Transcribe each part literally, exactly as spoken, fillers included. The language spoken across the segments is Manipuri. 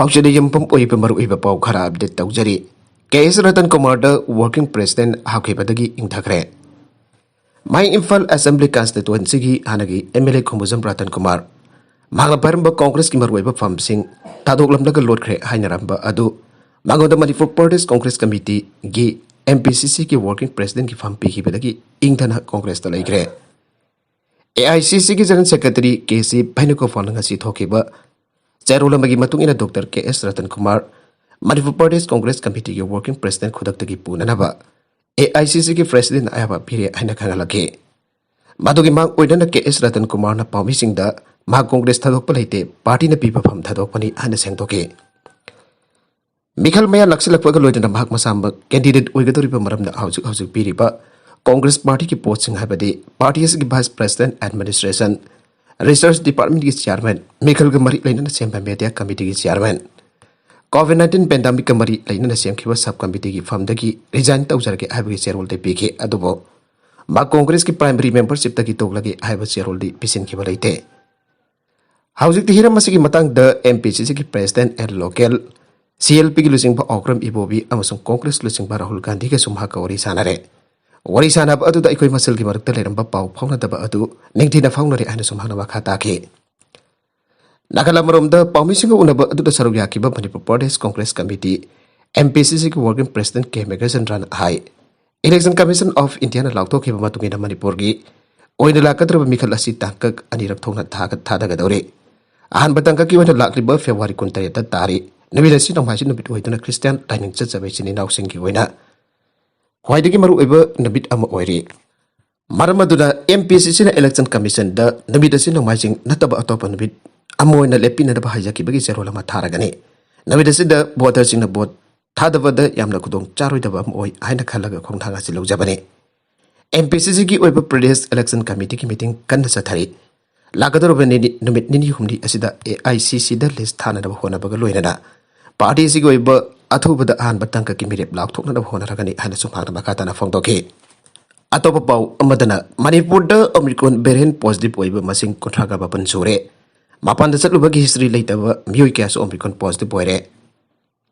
ꯄꯥꯎꯆꯦꯗ ꯌꯨꯝꯐꯝ ꯑꯣꯏꯕ ꯃꯔꯨꯑꯣꯏꯕ ꯄꯥꯎ ꯈꯔ ꯑꯞꯗꯦꯠ ꯇꯧꯖꯔꯤ꯫ ꯀꯦ ꯑꯦꯁ ꯔꯇꯟ ꯀꯨꯃꯥꯔꯗ ꯋꯥꯔꯀꯤꯡ ꯄ꯭ꯔꯦꯁꯤꯗꯦꯟꯠ ꯍꯥꯞꯈꯤꯕꯗꯒꯤ ꯏꯪꯊꯈ꯭ꯔꯦ꯫ ꯃꯥꯏ ꯏꯝꯐꯥꯜ ꯑꯦꯁꯦꯝꯕ꯭ꯂꯤ ꯀꯟꯁꯇꯤꯇ꯭ꯋꯦꯟꯁꯤꯒꯤ ꯍꯥꯟꯅꯒꯤ M L A Khongbujam Ratan Kumar, ꯃꯍꯥꯛꯅ ꯄꯥꯏꯔꯝꯕ ꯀꯣꯡꯒ꯭ꯔꯦꯁꯀꯤ ꯃꯔꯨꯑꯣꯏꯕ ꯐꯝꯁꯤꯡ ꯊꯥꯗꯣꯛꯂꯝꯂꯒ ꯂꯣꯠꯈ꯭ꯔꯦ ꯍꯥꯏꯅꯔꯝꯕ ꯑꯗꯨ ꯃꯉꯣꯟꯗ Manipur Pradesh Congress ꯀꯃꯤꯇꯤꯒꯤ M P C ꯁꯤꯒꯤ ꯋꯥꯔꯀꯤꯡ ꯄ꯭ꯔꯦꯁꯤꯗꯦꯟꯠꯀꯤ ꯐꯝ ꯄꯤꯈꯤꯕꯗꯒꯤ ꯏꯪꯊꯅ ꯀꯣꯡꯒ꯭ꯔꯦꯁꯇ ꯂꯩꯈ꯭ꯔꯦ꯫ ꯑꯦ ꯑꯥꯏ ꯁꯤ ꯁꯤꯒꯤ ꯖꯦꯅꯔꯦꯜ ꯁꯦꯀ꯭ꯔꯦꯇꯔꯤ ꯀꯦ ꯁꯤ ꯚꯦꯅꯨꯒꯣꯄꯥꯜꯅ ꯉꯁꯤ ꯊꯣꯛꯈꯤꯕ ꯆꯦꯔꯣꯜ ꯑꯃꯒꯤ ꯃꯇꯨꯡ ꯏꯟꯅ doctor K S Ratan Kumar Manipur Pradesh Congress ꯀꯃꯤꯇꯤꯒꯤ ꯋꯥꯔꯀꯤꯡ ꯄ꯭ꯔꯦꯁꯤꯗꯦꯟꯠ ꯈꯨꯗꯛꯇꯒꯤ ꯄꯨꯅꯅꯕ ꯑꯦ ꯑꯥꯏ ꯁꯤ ꯁꯤꯒꯤ ꯄ꯭ꯔꯦꯁꯤꯗꯦꯟꯠꯅ ꯑꯌꯥꯕ ꯄꯤꯔꯦ ꯍꯥꯏꯅ ꯈꯪꯍꯜꯂꯛꯈꯤ꯫ ꯃꯗꯨꯒꯤ ꯃꯥꯡ ꯑꯣꯏꯅꯅ ꯀꯦ ꯑꯦꯁ ꯔꯇꯟ ꯀꯨꯃꯥꯔꯅ ꯄꯥꯎꯃꯤꯁꯤꯡꯗ ꯃꯍꯥꯛ ꯀꯣꯡꯒ꯭ꯔꯦꯁ ꯊꯥꯗꯣꯛꯄ ꯂꯩꯇꯦ, ꯄꯥꯔꯇꯤꯅ ꯄꯤꯕ ꯐꯝ ꯊꯥꯗꯣꯛꯄꯅꯤ ꯍꯥꯏꯅ ꯁꯦꯡꯗꯣꯛꯈꯤ꯫ ꯃꯤꯈꯜ ꯃꯌꯥ ꯅꯛꯁꯤꯜꯂꯛꯄꯒ ꯂꯣꯏꯅꯅ ꯃꯍꯥꯛ ꯃꯁꯥꯃꯛ ꯀꯦꯟꯗꯤꯗꯦꯠ ꯑꯣꯏꯒꯗꯧꯔꯤꯕ ꯃꯔꯝꯅ ꯍꯧꯖꯤꯛ ꯍꯧꯖꯤꯛ ꯄꯤꯔꯤꯕ ꯀꯣꯡꯒ꯭ꯔꯦꯁ ꯄꯥꯔꯇꯤꯒꯤ ꯄꯣꯁꯁꯤꯡ ꯍꯥꯏꯕꯗꯤ ꯄꯥꯔꯇꯤ ꯑꯁꯤꯒꯤ ꯚꯥꯏꯁ ꯄ꯭ꯔꯦꯁꯤꯗꯦꯟꯠ, ꯑꯦꯗꯃꯤꯅꯤꯁꯇ꯭ꯔꯦꯁꯟ, ꯔꯤꯁꯔꯆ ꯗꯤꯄꯥꯔꯠꯃꯦꯟꯠꯀꯤ ꯆꯤꯌꯥꯔꯃꯦꯟ, ꯃꯤꯈꯜꯒ ꯃꯔꯤ ꯂꯩꯅꯅ ꯁꯦꯝꯕ ꯃꯦꯗꯤꯌꯥ ꯀꯃꯤꯇꯤꯒꯤ ꯆꯤꯌꯥꯔꯃꯦꯟ, ꯀꯣꯚꯤꯗ ꯅꯥꯏꯟꯇꯤꯟ ꯄꯦꯟꯗꯥꯃꯤꯛꯀ ꯃꯔꯤ ꯂꯩꯅꯅ ꯁꯦꯝꯈꯤꯕ ꯁꯕ ꯀꯃꯤꯇꯤꯒꯤ ꯐꯝꯗꯒꯤ ꯔꯤꯖꯥꯏꯟ ꯇꯧꯖꯔꯒꯦ ꯍꯥꯏꯕꯒꯤ ꯆꯦꯔꯣꯜꯗꯤ ꯄꯤꯈꯤ꯫ ꯑꯗꯨꯕꯨ ꯃꯥ ꯀꯣꯡꯒ꯭ꯔꯦꯁꯀꯤ ꯄ꯭ꯔꯥꯏꯃꯔꯤ ꯃꯦꯝꯕꯔꯁꯤꯞꯇꯒꯤ ꯇꯣꯛꯂꯒꯦ ꯍꯥꯏꯕ ꯆꯦꯔꯣꯜꯗꯤ ꯄꯤꯁꯤꯟꯈꯤꯕ ꯂꯩꯇꯦ꯫ ꯍꯧꯖꯤꯛꯇꯤ ꯍꯤꯔꯝ ꯑꯁꯤꯒꯤ ꯃꯇꯥꯡꯗ ꯑꯦꯝ ꯄꯤ ꯁꯤ ꯁꯤꯒꯤ president N Loken, C L ꯄꯤꯒꯤ ꯂꯨꯆꯤꯡꯕ ꯑꯣꯀ꯭ꯔꯝ ꯏꯕꯣꯕꯤ ꯑꯃꯁꯨꯡ ꯀꯣꯡꯒ꯭ꯔꯦꯁ ꯂꯨꯆꯤꯡꯕ ꯔꯥꯍꯨꯜ ꯒꯥꯟꯙꯤꯒꯁꯨ ꯃꯍꯥꯛꯀ ꯋꯥꯔꯤ ꯁꯥꯟꯅꯔꯦ꯫ ꯋꯥꯔꯤ ꯁꯥꯟꯅꯕ ꯑꯗꯨꯗ ꯑꯩꯈꯣꯏ ꯃꯁꯦꯜꯒꯤ ꯃꯔꯛꯇ ꯂꯩꯔꯝꯕ ꯄꯥꯎ ꯐꯥꯎꯅꯗꯕ ꯑꯗꯨ ꯅꯤꯡꯊꯤꯅ ꯐꯥꯎꯅꯔꯦ ꯍꯥꯏꯅꯁꯨ ꯃꯍꯥꯛꯅ ꯃꯈꯥ ꯇꯥꯈꯤ꯫ ꯅꯥꯀꯜ ꯑꯃꯔꯣꯝꯗ ꯄꯥꯎꯃꯤꯁꯤꯡꯒ ꯎꯅꯕ ꯑꯗꯨꯗ ꯁꯔꯨꯛ ꯌꯥꯈꯤꯕ Manipur Pradesh Congress committee, M P C ꯁꯤꯒꯤ ꯋꯥꯔꯀꯤꯡ ꯄ꯭ꯔꯦꯁꯤꯗꯦꯟꯠ ꯀꯦ ꯃꯦꯘꯆꯟꯗ꯭ꯔꯅ ꯍꯥꯏ, ꯏꯂꯦꯛꯁꯟ ꯀꯃꯤꯁꯟ ꯑꯣꯐ ꯏꯟꯗꯤꯌꯥꯅ ꯂꯥꯎꯊꯣꯛꯈꯤꯕ ꯃꯇꯨꯡ ꯏꯟꯅ ꯃꯅꯤꯄꯨꯔꯒꯤ ꯑꯣꯏꯅ ꯂꯥꯛꯀꯗꯧꯔꯤꯕ ꯃꯤꯈꯜ ꯑꯁꯤ ꯇꯥꯡꯀꯛ ꯑꯅꯤꯔꯛ ꯊꯣꯛꯅ ꯊꯥꯒ-, ꯊꯥꯗꯒꯗꯧꯔꯤ꯫ ꯑꯍꯥꯟꯕ ꯇꯥꯡꯀꯛꯀꯤ ꯑꯣꯏꯅ ꯂꯥꯛꯂꯤꯕ ꯐꯦꯕ꯭ꯔꯨꯋꯥꯔꯤ ꯀꯨꯟꯇꯔꯦꯠꯇ ꯇꯥꯔꯤ꯫ ꯅꯨꯃꯤꯠ ꯑꯁꯤ ꯅꯣꯡꯃꯥꯏꯖꯤꯡ ꯅꯨꯃꯤꯠ ꯑꯣꯏꯗꯨꯅ ꯈ꯭ꯔꯤꯁꯇꯤꯌꯥꯟ ꯂꯥꯏꯅꯤꯡ ꯆꯠꯆꯕ ꯏꯆꯤꯟ ꯏꯅꯥꯎꯁꯤꯡꯒꯤ ꯑꯣꯏꯅ ꯈ꯭ꯋꯥꯏꯗꯒꯤ ꯃꯔꯨꯑꯣꯏꯕ ꯅꯨꯃꯤꯠ ꯑꯃ ꯑꯣꯏꯔꯤ꯫ ꯃꯔꯝ ꯑꯗꯨꯅ ꯑꯦꯝ ꯄꯤ ꯁꯤ ꯁꯤꯅ ꯏꯂꯦꯛꯁꯟ ꯀꯃꯤꯁꯟꯗ ꯅꯨꯃꯤꯠ ꯑꯁꯤ ꯅꯣꯡꯃꯥꯏꯖꯤꯡ ꯅꯠꯇꯕ ꯑꯇꯣꯞꯄ ꯅꯨꯃꯤꯠ ꯑꯃ ꯑꯣꯏꯅ ꯂꯦꯞꯄꯤꯅꯅꯕ ꯍꯥꯏꯖꯈꯤꯕꯒꯤ ꯆꯦꯔꯣꯜ ꯑꯃ ꯊꯥꯔꯒꯅꯤ꯫ ꯅꯨꯃꯤꯠ ꯑꯁꯤꯗ ꯚꯣꯇꯔꯁꯤꯡꯅ ꯚꯣꯠ ꯊꯥꯗꯕꯗ ꯌꯥꯝꯅ ꯈꯨꯗꯣꯡ ꯆꯥꯔꯣꯏꯗꯕ ꯑꯃ ꯑꯣꯏ ꯍꯥꯏꯅ ꯈꯜꯂꯒ ꯈꯣꯡꯊꯥꯡ ꯑꯁꯤ ꯂꯧꯖꯕꯅꯤ꯫ ꯑꯦꯝ ꯄꯤ ꯁꯤ ꯁꯤꯒꯤ ꯑꯣꯏꯕ ꯄ꯭ꯔꯗꯦꯁ ꯏꯂꯦꯛꯁꯟ ꯀꯃꯤꯇꯤꯒꯤ ꯃꯤꯇꯤꯡ ꯀꯟꯅ ꯆꯠꯊꯔꯤ꯫ ꯂꯥꯛꯀꯗꯧꯔꯤꯕ ꯅꯤꯅꯤ-, ꯅꯨꯃꯤꯠ ꯅꯤꯅꯤ ꯍꯨꯝꯅꯤ ꯑꯁꯤꯗ ꯑꯦ ꯑꯥꯏ ꯁꯤ ꯁꯤꯗ ꯂꯤꯁ ꯊꯥꯅꯅꯕ ꯍꯣꯠꯅꯕꯒ ꯂꯣꯏꯅꯅ ꯄꯥꯔꯇꯤ ꯑꯁꯤꯒꯤ ꯑꯣꯏꯕ ꯑꯊꯨꯕꯗ ꯑꯍꯥꯟꯕ ꯇꯥꯡꯀꯛꯀꯤ ꯃꯤꯔꯦꯞ ꯂꯥꯎꯊꯣꯛꯅꯅꯕ ꯍꯣꯠꯅꯔꯒꯅꯤ ꯍꯥꯏꯅꯁꯨ ꯃꯍꯥꯛꯅ ꯃꯈꯥ ꯇꯥꯅ ꯐꯣꯡꯗꯣꯛꯈꯤ꯫ ꯑꯇꯣꯞꯄ ꯄꯥꯎ ꯑꯃꯗꯅ ꯃꯅꯤꯄꯨꯔꯗ ꯑꯣꯃꯤꯀ꯭ꯔꯣꯟ ꯚꯦꯔꯤꯌꯦꯟꯠ ꯄꯣꯖꯤꯇꯤꯚ ꯑꯣꯏꯕ ꯃꯁꯤꯡ ꯀꯨꯟꯊ꯭ꯔꯥꯒ ꯃꯥꯄꯟ ꯁꯨꯔꯦ꯫ ꯃꯄꯥꯟꯗ ꯆꯠꯂꯨꯕꯒꯤ ꯍꯤꯁꯇ꯭ꯔꯤ ꯂꯩꯇꯕ ꯃꯤꯑꯣꯏ ꯀꯌꯥꯁꯨ ꯑꯣꯃꯤꯀ꯭ꯔꯣꯟ ꯄꯣꯖꯤꯇꯤꯚ ꯑꯣꯏꯔꯦ꯫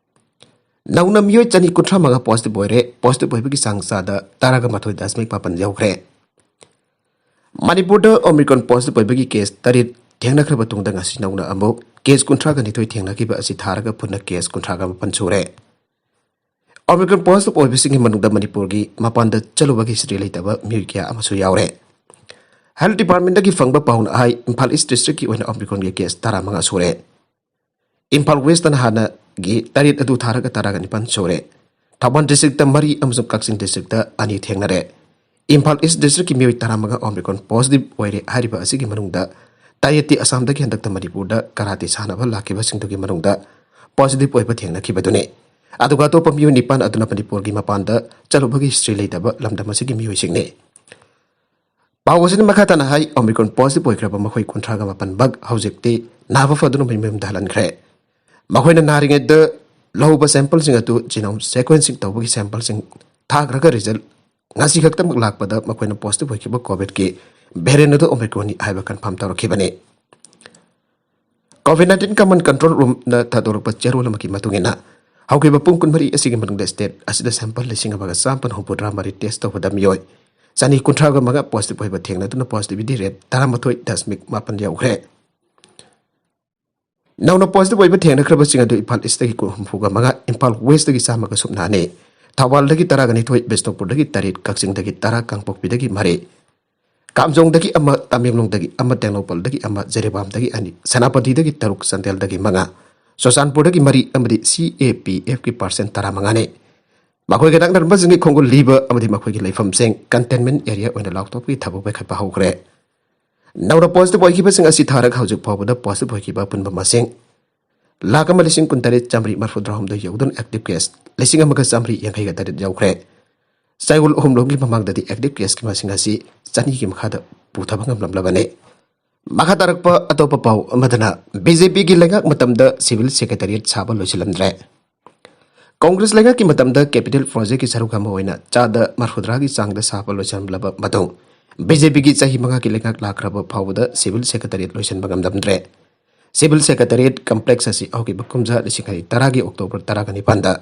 ꯅꯧꯅ ꯃꯤꯑꯣꯏ ꯆꯅꯤ ꯀꯨꯟꯊ꯭ꯔꯥ ꯃꯉꯥ ꯄꯣꯖꯤꯇꯤꯚ ꯑꯣꯏꯔꯦ꯫ ꯄꯣꯖꯤꯇꯤꯚ ꯑꯣꯏꯕꯒꯤ ꯆꯥꯡ ꯆꯥꯗ ꯇꯔꯥꯒ ꯃꯥꯊꯣꯏ ꯗꯁꯃꯤꯛ ꯃꯥꯄꯟ ꯌꯧꯈ꯭ꯔꯦ꯫ ꯃꯅꯤꯄꯨꯔꯗ ꯑꯣꯃꯤꯀ꯭ꯔꯣꯟ ꯄꯣꯖꯤꯇꯤꯚ ꯑꯣꯏꯕꯒꯤ ꯀꯦꯁ ꯇꯔꯦꯠ ꯊꯦꯡꯅꯈ꯭ꯔꯕ ꯇꯨꯡꯗ ꯉꯁꯤ ꯅꯧꯅ ꯑꯃꯨꯛ ꯀꯦꯁ ꯀꯨꯟꯊ꯭ꯔꯥꯒ ꯅꯤꯊꯣꯏ ꯊꯦꯡꯅꯈꯤꯕ ꯑꯁꯤ ꯊꯥꯔꯒ ꯄꯨꯟꯅ ꯀꯦꯁ ꯀꯨꯟꯊ꯭ꯔꯥꯒ ꯃꯥꯄꯟ ꯁꯨꯔꯦ꯫ ꯑꯣꯃꯤꯀ꯭ꯔꯣꯟ ꯄꯣꯖꯤꯇꯤꯚ ꯑꯣꯏꯕꯁꯤꯡꯒꯤ ꯃꯅꯨꯡꯗ ꯃꯅꯤꯄꯨꯔꯒꯤ ꯃꯄꯥꯟꯗ ꯆꯠꯂꯨꯕꯒꯤ ꯍꯤꯁꯇ꯭ꯔꯤ ꯂꯩꯇꯕ ꯃꯤꯑꯣꯏ ꯀꯌꯥ ꯑꯃꯁꯨ ꯌꯥꯎꯔꯦ꯫ ꯍꯦꯜꯊ ꯗꯤꯄꯥꯔꯠꯃꯦꯟꯗꯒꯤ ꯐꯪꯕ ꯄꯥꯎꯅ ꯍꯥꯏ, ꯏꯝꯐꯥꯜ ꯏꯁ ꯗꯤꯁꯇ꯭ꯔꯤꯛꯀꯤ ꯑꯣꯏꯅ ꯑꯣꯃꯤꯀ꯭ꯔꯣꯟꯒꯤ ꯀꯦꯁ ꯇꯔꯥꯃꯉꯥ ꯁꯨꯔꯦ꯫ ꯏꯝꯐꯥꯜ ꯋꯦꯁꯇꯅ ꯍꯥꯟꯅꯒꯤ ꯇꯔꯦꯠ ꯑꯗꯨ ꯊꯥꯔꯒ ꯇꯔꯥꯒ ꯅꯤꯄꯥꯟ ꯁꯨꯔꯦ꯫ ꯊꯧꯕꯥꯜ ꯗꯤꯁꯇ꯭ꯔꯤꯛꯇ ꯃꯔꯤ ꯑꯃꯁꯨꯡ ꯀꯛꯆꯤꯡ ꯗꯤꯁꯇ꯭ꯔꯤꯛꯇ ꯑꯅꯤ ꯊꯦꯡꯅꯔꯦ꯫ ꯏꯝꯐꯥꯜ ꯏꯁ ꯗꯤꯁꯇ꯭ꯔꯤꯛꯀꯤ ꯃꯤꯑꯣꯏ ꯇꯔꯥꯃꯉꯥ ꯑꯣꯃꯤꯀ꯭ꯔꯣꯟ ꯄꯣꯖꯤꯇꯤꯚ ꯑꯣꯏꯔꯦ꯫ ꯍꯥꯏꯔꯤꯕ ꯑꯁꯤꯒꯤ ꯃꯅꯨꯡꯗ ꯇꯔꯦꯠꯇꯤ ꯑꯁꯥꯝꯗꯒꯤ ꯍꯟꯗꯛꯇ ꯃꯅꯤꯄꯨꯔꯗ ꯀꯔꯥꯇꯤ ꯁꯥꯟꯅꯕ ꯂꯥꯛꯈꯤꯕꯁꯤꯡꯗꯨꯒꯤ ꯃꯅꯨꯡꯗ ꯄꯣꯖꯤꯇꯤꯚ ꯑꯣꯏꯕ ꯊꯦꯡꯅꯈꯤꯕꯗꯨꯅꯤ꯫ ꯑꯗꯨꯒ ꯑꯇꯣꯞꯄ ꯃꯤꯑꯣꯏ ꯅꯤꯄꯥꯟ ꯑꯗꯨꯅ ꯃꯅꯤꯄꯨꯔꯒꯤ ꯃꯄꯥꯟꯗ ꯆꯠꯂꯨꯕꯒꯤ ꯍꯤꯁꯇ꯭ꯔꯤ ꯂꯩꯇꯕ ꯂꯝꯗꯝ ꯑꯁꯤꯒꯤ ꯃꯤꯑꯣꯏꯁꯤꯡꯅꯤ꯫ ꯄꯥꯎ ꯑꯁꯤꯅ ꯃꯈꯥ ꯇꯥꯅ ꯍꯥꯏ, ꯑꯣꯃꯤꯀ꯭ꯔꯣꯟ ꯄꯣꯖꯤꯇꯤꯚ ꯑꯣꯏꯈ꯭ꯔꯕ ꯃꯈꯣꯏ ꯀꯨꯟꯊ꯭ꯔꯥꯒ ꯃꯥꯄꯟꯃꯛ ꯍꯧꯖꯤꯛꯇꯤ ꯅꯥꯕ ꯐꯗꯨꯅ ꯃꯌꯨꯝ ꯃꯌꯨꯝꯗ ꯍꯜꯍꯟꯈ꯭ꯔꯦ꯫ ꯃꯈꯣꯏꯅ ꯅꯥꯔꯤꯉꯩꯗ ꯂꯧꯕ ꯁꯦꯝꯄꯜꯁꯤꯡ ꯑꯗꯨ genome sequencing ꯇꯧꯕꯒꯤ ꯁꯦꯝꯄꯜꯁꯤꯡ ꯊꯥꯈ꯭ꯔꯒ ꯔꯤꯖꯜ ꯉꯁꯤ ꯈꯛꯇꯃꯛ ꯂꯥꯛꯄꯗ ꯃꯈꯣꯏꯅ ꯄꯣꯖꯤꯇꯤꯚ ꯑꯣꯏꯈꯤꯕ ꯀꯣꯚꯤꯗꯀꯤ ꯚꯦꯔꯤꯌꯦꯟ ꯑꯗꯨ ꯑꯣꯃꯤꯀ꯭ꯔꯣꯟꯅꯤ ꯍꯥꯏꯕ ꯀꯟꯐꯥꯔꯝ ꯇꯧꯔꯛꯈꯤꯕꯅꯤ꯫ ꯀꯣꯚꯤꯗ ꯅꯥꯏꯟꯇꯤꯟ ꯀꯃꯟ ꯀꯟꯇ꯭ꯔꯣꯜ ꯔꯨꯝꯅ ꯊꯥꯗꯣꯔꯛꯄ ꯆꯦꯔꯣꯜ ꯑꯃꯒꯤ ꯃꯇꯨꯡ ꯏꯟꯅ, ꯍꯧꯈꯤꯕ ꯄꯨꯡ ꯀꯨꯟꯃꯔꯤ ꯑꯁꯤꯒꯤ ꯃꯅꯨꯡꯗ ꯁ꯭ꯇꯦꯠ ꯑꯁꯤꯗ ꯁꯦꯝꯄꯜ ꯂꯤꯁꯤꯡ ꯑꯃꯒ ꯆꯥꯝꯃꯥꯄꯟ ꯍꯨꯝꯐꯨꯇꯔꯥ ꯃꯔꯤ ꯇꯦꯁ ꯇꯧꯕꯗ ꯃꯤꯑꯣꯏ ꯆꯅꯤ ꯀꯨꯟꯊ꯭ꯔꯥꯒ ꯃꯉꯥ ꯄꯣꯖꯤꯇꯤꯚ ꯑꯣꯏꯕ ꯊꯦꯡꯅꯗꯨꯅ ꯄꯣꯖꯤꯇꯤꯚꯤꯇꯤ ꯔꯦꯠ ꯇꯔꯥꯃꯥꯊꯣꯏ ꯗꯁꯃꯤꯛ ꯃꯥꯄꯟ ꯌꯧꯈ꯭ꯔꯦ꯫ ꯅꯧꯅ ꯄꯣꯖꯤꯇꯤꯚ ꯑꯣꯏꯕ ꯊꯦꯡꯅꯈ꯭ꯔꯕꯁꯤꯡ ꯑꯗꯨ ꯏꯝꯐꯥꯜ ꯏꯁꯇꯒꯤ ꯍꯨꯝꯐꯨꯒ ꯃꯉꯥ, ꯏꯝꯐꯥꯜ ꯋꯦꯁꯇꯒꯤ ꯆꯥꯝꯃꯒ ꯁꯨꯞꯅꯅꯤ, ꯊꯧꯕꯥꯜꯗꯒꯤ ꯇꯔꯥꯒ ꯅꯤꯊꯣꯏ, ꯕꯤꯁꯅꯨꯄꯨꯔꯗꯒꯤ ꯇꯔꯦꯠ, ꯀꯛꯆꯤꯡꯗꯒꯤ ꯇꯔꯥ, ꯀꯥꯡꯄꯣꯛꯄꯤꯗꯒꯤ ꯃꯔꯤ, ꯀꯥꯝꯖꯣꯡꯗꯒꯤ ꯑꯃ, ꯇꯃꯦꯡꯂꯣꯡꯗꯒꯤ ꯑꯃ, ꯇꯦꯡꯅꯧꯄꯜꯗꯒꯤ ꯑꯃ, ꯖꯤꯔꯤꯕꯥꯝꯗꯒꯤ ꯑꯅꯤ, ꯁꯦꯅꯥꯄꯇꯤꯗꯒꯤ ꯇꯔꯨꯛ, ꯆꯥꯟꯗꯦꯜꯗꯒꯤ ꯃꯉꯥ, ꯆꯨꯔꯆꯥꯟꯄꯨꯔꯗꯒꯤ ꯃꯔꯤ ꯑꯃꯗꯤ ꯁꯤ ꯑꯦ ꯄꯤ ꯑꯦꯐꯀꯤ ꯄꯥꯔꯁꯦꯟ ꯇꯔꯥꯃꯉꯥꯅꯤ꯫ ꯃꯈꯣꯏꯒ ꯅꯛꯅꯔꯝꯕꯁꯤꯡꯒꯤ ꯈꯣꯡꯒꯨꯜ ꯂꯤꯕ ꯑꯃꯗꯤ ꯃꯈꯣꯏꯒꯤ ꯂꯩꯐꯝꯁꯤꯡ ꯀꯟꯇꯦꯟꯃꯦꯟ ꯑꯦꯔꯤꯌꯥ ꯑꯣꯏꯅ ꯂꯥꯎꯊꯣꯛꯄꯒꯤ ꯊꯕꯛ ꯄꯥꯏꯈꯠꯄ ꯍꯧꯈ꯭ꯔꯦ꯫ ꯅꯧꯅ ꯄꯣꯖꯤꯇꯤꯚ ꯑꯣꯏꯈꯤꯕꯁꯤꯡ ꯑꯁꯤ ꯊꯥꯔꯒ ꯍꯧꯖꯤꯛ ꯐꯥꯎꯕꯗ ꯄꯣꯖꯤꯇꯤꯚ ꯑꯣꯏꯈꯤꯕ ꯑꯄꯨꯟꯕ ꯃꯁꯤꯡ ꯂꯥꯈ ꯑꯃ ꯂꯤꯁꯤꯡ ꯀꯨꯟꯇꯔꯦꯠ ꯆꯥꯃꯔꯤ ꯃꯔꯤꯐꯨꯇꯔꯥꯍꯨꯝꯗꯣꯏ ꯌꯧꯗꯨꯅ ꯑꯦꯛꯇꯤꯚ ꯀꯦꯁ ꯂꯤꯁꯤꯡ ꯑꯃꯒ ꯆꯥꯃꯔꯤ ꯌꯥꯡꯈꯩꯒ ꯇꯔꯦꯠ ꯌꯧꯈ꯭ꯔꯦ꯫ ꯆꯌꯣꯜ ꯑꯍꯨꯝ ꯂꯣꯝꯒꯤ ꯃꯃꯥꯡꯗꯗꯤ ꯑꯦꯛꯇꯤꯚ ꯀꯦꯁꯀꯤ ꯃꯁꯤꯡ ꯑꯁꯤ ꯆꯅꯤꯒꯤ ꯃꯈꯥꯗ ꯄꯨꯊꯕ ꯉꯝꯂꯝꯂꯕꯅꯤ꯫ ꯃꯈꯥ ꯇꯥꯔꯛꯄ ꯑꯇꯣꯞꯄ ꯄꯥꯎ ꯑꯃꯗꯅ, ꯕꯤ ꯖꯦ ꯄꯤꯒꯤ ꯂꯩꯉꯥꯛ ꯃꯇꯝꯗ ꯁꯤꯚꯤꯜ ꯁꯦꯀ꯭ꯔꯦꯇꯔꯤꯌꯦꯠ ꯁꯥꯕ ꯂꯣꯏꯁꯤꯜꯂꯝꯗ꯭ꯔꯦ꯫ ꯀꯣꯡꯒ꯭ꯔꯦꯁ ꯂꯩꯉꯥꯛꯀꯤ ꯃꯇꯝꯗ ꯀꯦꯄꯤꯇꯦꯜ ꯄ꯭ꯔꯣꯖꯦꯛꯀꯤ ꯁꯔꯨꯛ ꯑꯃ ꯑꯣꯏꯅ ꯆꯥꯗ ꯃꯔꯤꯐꯨꯇꯔꯥꯒꯤ ꯆꯥꯡꯗ ꯁꯥꯕ ꯂꯣꯏꯁꯤꯜꯂꯝꯂꯕ ꯃꯇꯨꯡ, ꯕꯤ ꯖꯦ ꯄꯤꯒꯤ ꯆꯍꯤ ꯃꯉꯥꯒꯤ ꯂꯩꯉꯥꯛ ꯂꯥꯛꯈ꯭ꯔꯕ ꯐꯥꯎꯕꯗ ꯁꯤꯚꯤꯜ ꯁꯦꯀ꯭ꯔꯦꯇꯔꯤꯌꯦꯠ ꯂꯣꯏꯁꯤꯟꯕ ꯉꯝꯂꯝꯗ꯭ꯔꯦ꯫ Civil Secretariat Complex ꯑꯁꯤ ꯍꯧꯈꯤꯕ ꯀꯨꯝꯖꯥ ꯂꯤꯁꯤꯡ ꯑꯅꯤ ꯇꯔꯥꯒꯤ October ꯇꯔꯥꯒ ꯅꯤꯄꯥꯟꯗ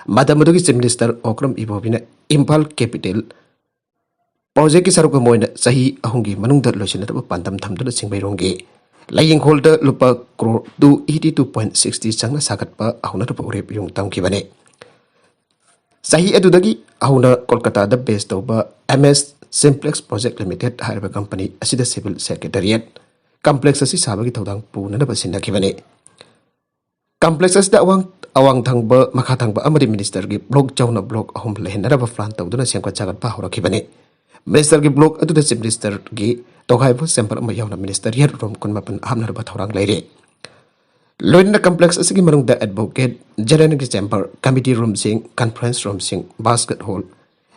ꯃꯇꯝ ꯑꯗꯨꯒꯤ Chief Minister Okram ꯏꯕꯣꯕꯤꯅ Imphal capital projectꯀꯤ ꯁꯔꯨꯛ ꯑꯃ ꯑꯣꯏꯅ ꯆꯍꯤ ꯑꯍꯨꯝꯒꯤ ꯃꯅꯨꯡꯗ ꯂꯣꯏꯁꯤꯟꯅꯕ ꯄꯥꯟꯗꯝ ꯊꯝꯗꯨꯅ ꯆꯤꯡꯃꯩꯔꯣꯡꯒꯤ ꯂꯥꯏꯌꯦꯡꯈꯣꯜꯗ ꯂꯨꯄꯥ crore two eighty two point sixty ꯆꯪꯅ ꯁꯥꯒꯠꯄ ꯍꯧꯅꯅꯕ ꯋꯥꯔꯦꯞ ꯏꯌꯨꯡ ꯇꯝꯈꯤꯕꯅꯤ꯫ ꯆꯍꯤ ꯑꯗꯨꯗꯒꯤ ꯍꯧꯅ ꯀꯣꯜꯀꯇꯥꯗ base ꯇꯧꯕ M S Simplex Project Limited ꯍꯥꯏꯔꯤꯕ company ꯑꯁꯤꯗ Civil Secretariat Complex ꯑꯁꯤ ꯁꯥꯕꯒꯤ ꯊꯧꯗꯥꯡ ꯄꯨꯅꯅꯕ ꯁꯤꯟꯅꯈꯤꯕꯅꯤ꯫ Complex ꯑꯁꯤꯗ ꯑꯋꯥꯡ, ꯑꯋꯥꯡ ꯊꯪꯕ, ꯃꯈꯥ ꯊꯪꯕ ꯑꯃꯗꯤ ministerꯒꯤ block ꯆꯥꯎꯅ block ꯑꯍꯨꯝ ꯂꯩꯍꯟꯅꯅꯕ plan ꯇꯧꯗꯨꯅ ꯁꯦꯝꯒꯠ ꯁꯥꯒꯠꯄ ꯍꯧꯔꯛꯈꯤꯕꯅꯤ꯫ Ministerꯒꯤ block ꯑꯗꯨꯗ Chief Ministerꯒꯤ ꯇꯣꯈꯥꯏꯕ chamber ꯑꯃ ꯌꯥꯎꯅ ministerial room ꯀꯨꯟꯃꯥꯄꯟ ꯍꯥꯞꯅꯅꯕ ꯊꯧꯔꯥꯡ ꯂꯩꯔꯤ꯫ ꯂꯣꯏꯅꯅ complex ꯑꯁꯤꯒꯤ ꯃꯅꯨꯡꯗ Advocate Generalꯒꯤ chamber, committee roomꯁꯤꯡ, conference roomꯁꯤꯡ, basket hall,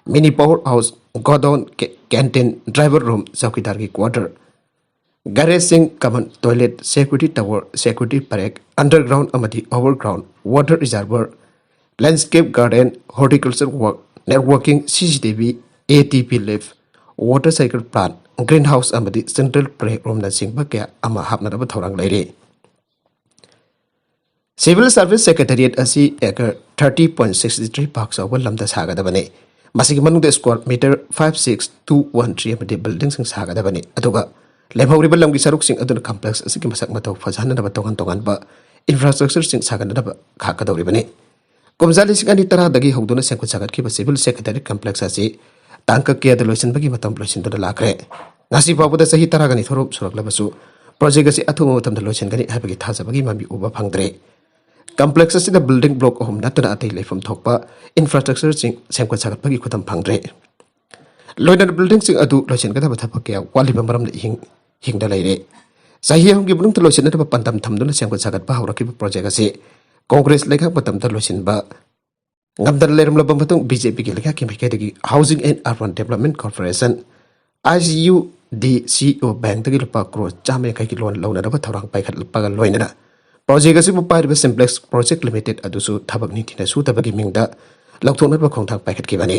mini power house, godown, ca-, canteen, driver room, ꯆꯧꯀꯤꯗꯥꯔꯒꯤ quarter, garageꯁꯤꯡ, common toilet, security tower, security barrack, underground ꯑꯃꯗꯤ overground water reservoir, landscape garden, horticulture work, networking, C C T V, A T P lift, water cycle plant, greenhouse ꯑꯃꯗꯤ central playgroomꯅꯆꯤꯡꯕ ꯀꯌꯥ ꯑꯃ ꯍꯥꯞꯅꯅꯕ ꯊꯧꯔꯥꯡ ꯂꯩꯔꯤ꯫ Civil Service Secretariat ꯑꯁꯤ acre thirty point six three ꯄꯥꯛ ꯆꯥꯎꯕ ꯂꯝꯗ ꯁꯥꯒꯗꯕꯅꯤ꯫ ꯃꯁꯤꯒꯤ ꯃꯅꯨꯡꯗ square meter five six two one three ꯑꯃꯗꯤ buildingꯁꯤꯡ ꯁꯥꯒꯗꯕꯅꯤ꯫ ꯑꯗꯨꯒ ꯂꯦꯝꯍꯧꯔꯤꯕ ꯂꯝꯒꯤ ꯁꯔꯨꯛꯁꯤꯡ ꯑꯗꯨꯅ complex ꯑꯁꯤꯒꯤ ꯃꯁꯛ ꯃꯇꯧ ꯐꯖꯍꯟꯅꯕ ꯇꯣꯉꯥꯟ ꯇꯣꯉꯥꯟꯕ infrastructureꯁꯤꯡ ꯁꯥꯒꯠꯅꯅꯕ ꯈꯥꯛꯀꯗꯧꯔꯤꯕꯅꯤ꯫ ꯀꯨꯝꯖꯥ ꯂꯤꯁꯤꯡ ꯑꯅꯤ ꯇꯔꯥꯗꯒꯤ ꯍꯧꯗꯨꯅ ꯁꯦꯝꯒꯠ ꯁꯥꯒꯠꯈꯤꯕ Civil Secretariat Complex ꯑꯁꯤ ꯇꯥꯡ ꯀꯌꯥꯗ ꯂꯣꯏꯁꯤꯟꯕꯒꯤ ꯃꯇꯝ ꯂꯣꯏꯁꯤꯟꯗꯨꯅ ꯂꯥꯛꯈ꯭ꯔꯦ꯫ ꯉꯁꯤ ꯐꯥꯎꯕꯗ ꯆꯍꯤ ꯇꯔꯥꯒ ꯅꯤꯊꯣꯏꯔꯣꯝ ꯁꯨꯔꯛꯂꯕꯁꯨ project ꯑꯁꯤ ꯑꯊꯨꯕ ꯃꯇꯝꯗ ꯂꯣꯏꯁꯤꯟꯒꯅꯤ ꯍꯥꯏꯕꯒꯤ ꯊꯥꯖꯕꯒꯤ ꯃꯃꯤ ꯎꯕ ꯐꯪꯗ꯭ꯔꯦ꯫ Complex ꯑꯁꯤꯗ building block ꯑꯍꯨꯝ ꯅꯠꯇꯅ ꯑꯇꯩ ꯂꯩꯐꯝ ꯊꯣꯛꯄ infrastructureꯁꯤꯡ ꯁꯦꯝꯒꯠ ꯁꯥꯒꯠꯄꯒꯤ ꯈꯨꯗꯝ ꯐꯪꯗ꯭ꯔꯦ꯫ ꯂꯣꯏꯅꯅ buildingꯁꯤꯡ ꯑꯗꯨ ꯂꯣꯏꯁꯤꯟꯒꯗꯕ ꯊꯕꯛ ꯀꯌꯥ ꯋꯥꯠꯂꯤꯕ ꯃꯔꯝꯅ ꯏꯍꯤꯡ ꯍꯤꯡꯗ ꯂꯩꯔꯦ꯫ ꯆꯍꯤ ꯑꯍꯨꯝꯒꯤ ꯃꯅꯨꯡꯗ ꯂꯣꯏꯁꯤꯟꯅꯅꯕ ꯄꯥꯟꯗꯝ ꯊꯝꯗꯨꯅ ꯁꯦꯝꯒꯠ ꯁꯥꯒꯠꯄ ꯍꯧꯔꯛꯈꯤꯕ project ꯑꯁꯤ Congress ꯂꯩꯉꯥꯛ ꯃꯇꯝꯗ ꯂꯣꯏꯁꯤꯟꯕ ꯉꯝꯗꯅ ꯂꯩꯔꯝꯂꯕ ꯃꯇꯨꯡ BJPꯒꯤ ꯂꯩꯉꯥꯛꯀꯤ ꯃꯥꯏꯀꯩꯗꯒꯤ Housing and Urban Development Corporation, ICUDCO bankꯇꯒꯤ ꯂꯨꯄꯥ crore ꯆꯥꯝꯃ ꯌꯥꯡꯈꯩꯒꯤ loan ꯂꯧꯅꯅꯕ ꯊꯧꯔꯥꯡ ꯄꯥꯏꯈꯠꯂꯛꯄꯒ ꯂꯣꯏꯅꯅ project ꯑꯁꯤꯕꯨ ꯄꯥꯏꯔꯤꯕ Simplex Project Limited ꯑꯗꯨꯁꯨ ꯊꯕꯛ ꯅꯤꯡꯊꯤꯅ ꯁꯨꯗꯕꯒꯤ ꯃꯤꯡꯗ ꯂꯧꯊꯣꯛꯅꯕ ꯈꯣꯡꯊꯥꯡ ꯄꯥꯏꯈꯠꯈꯤꯕꯅꯤ꯫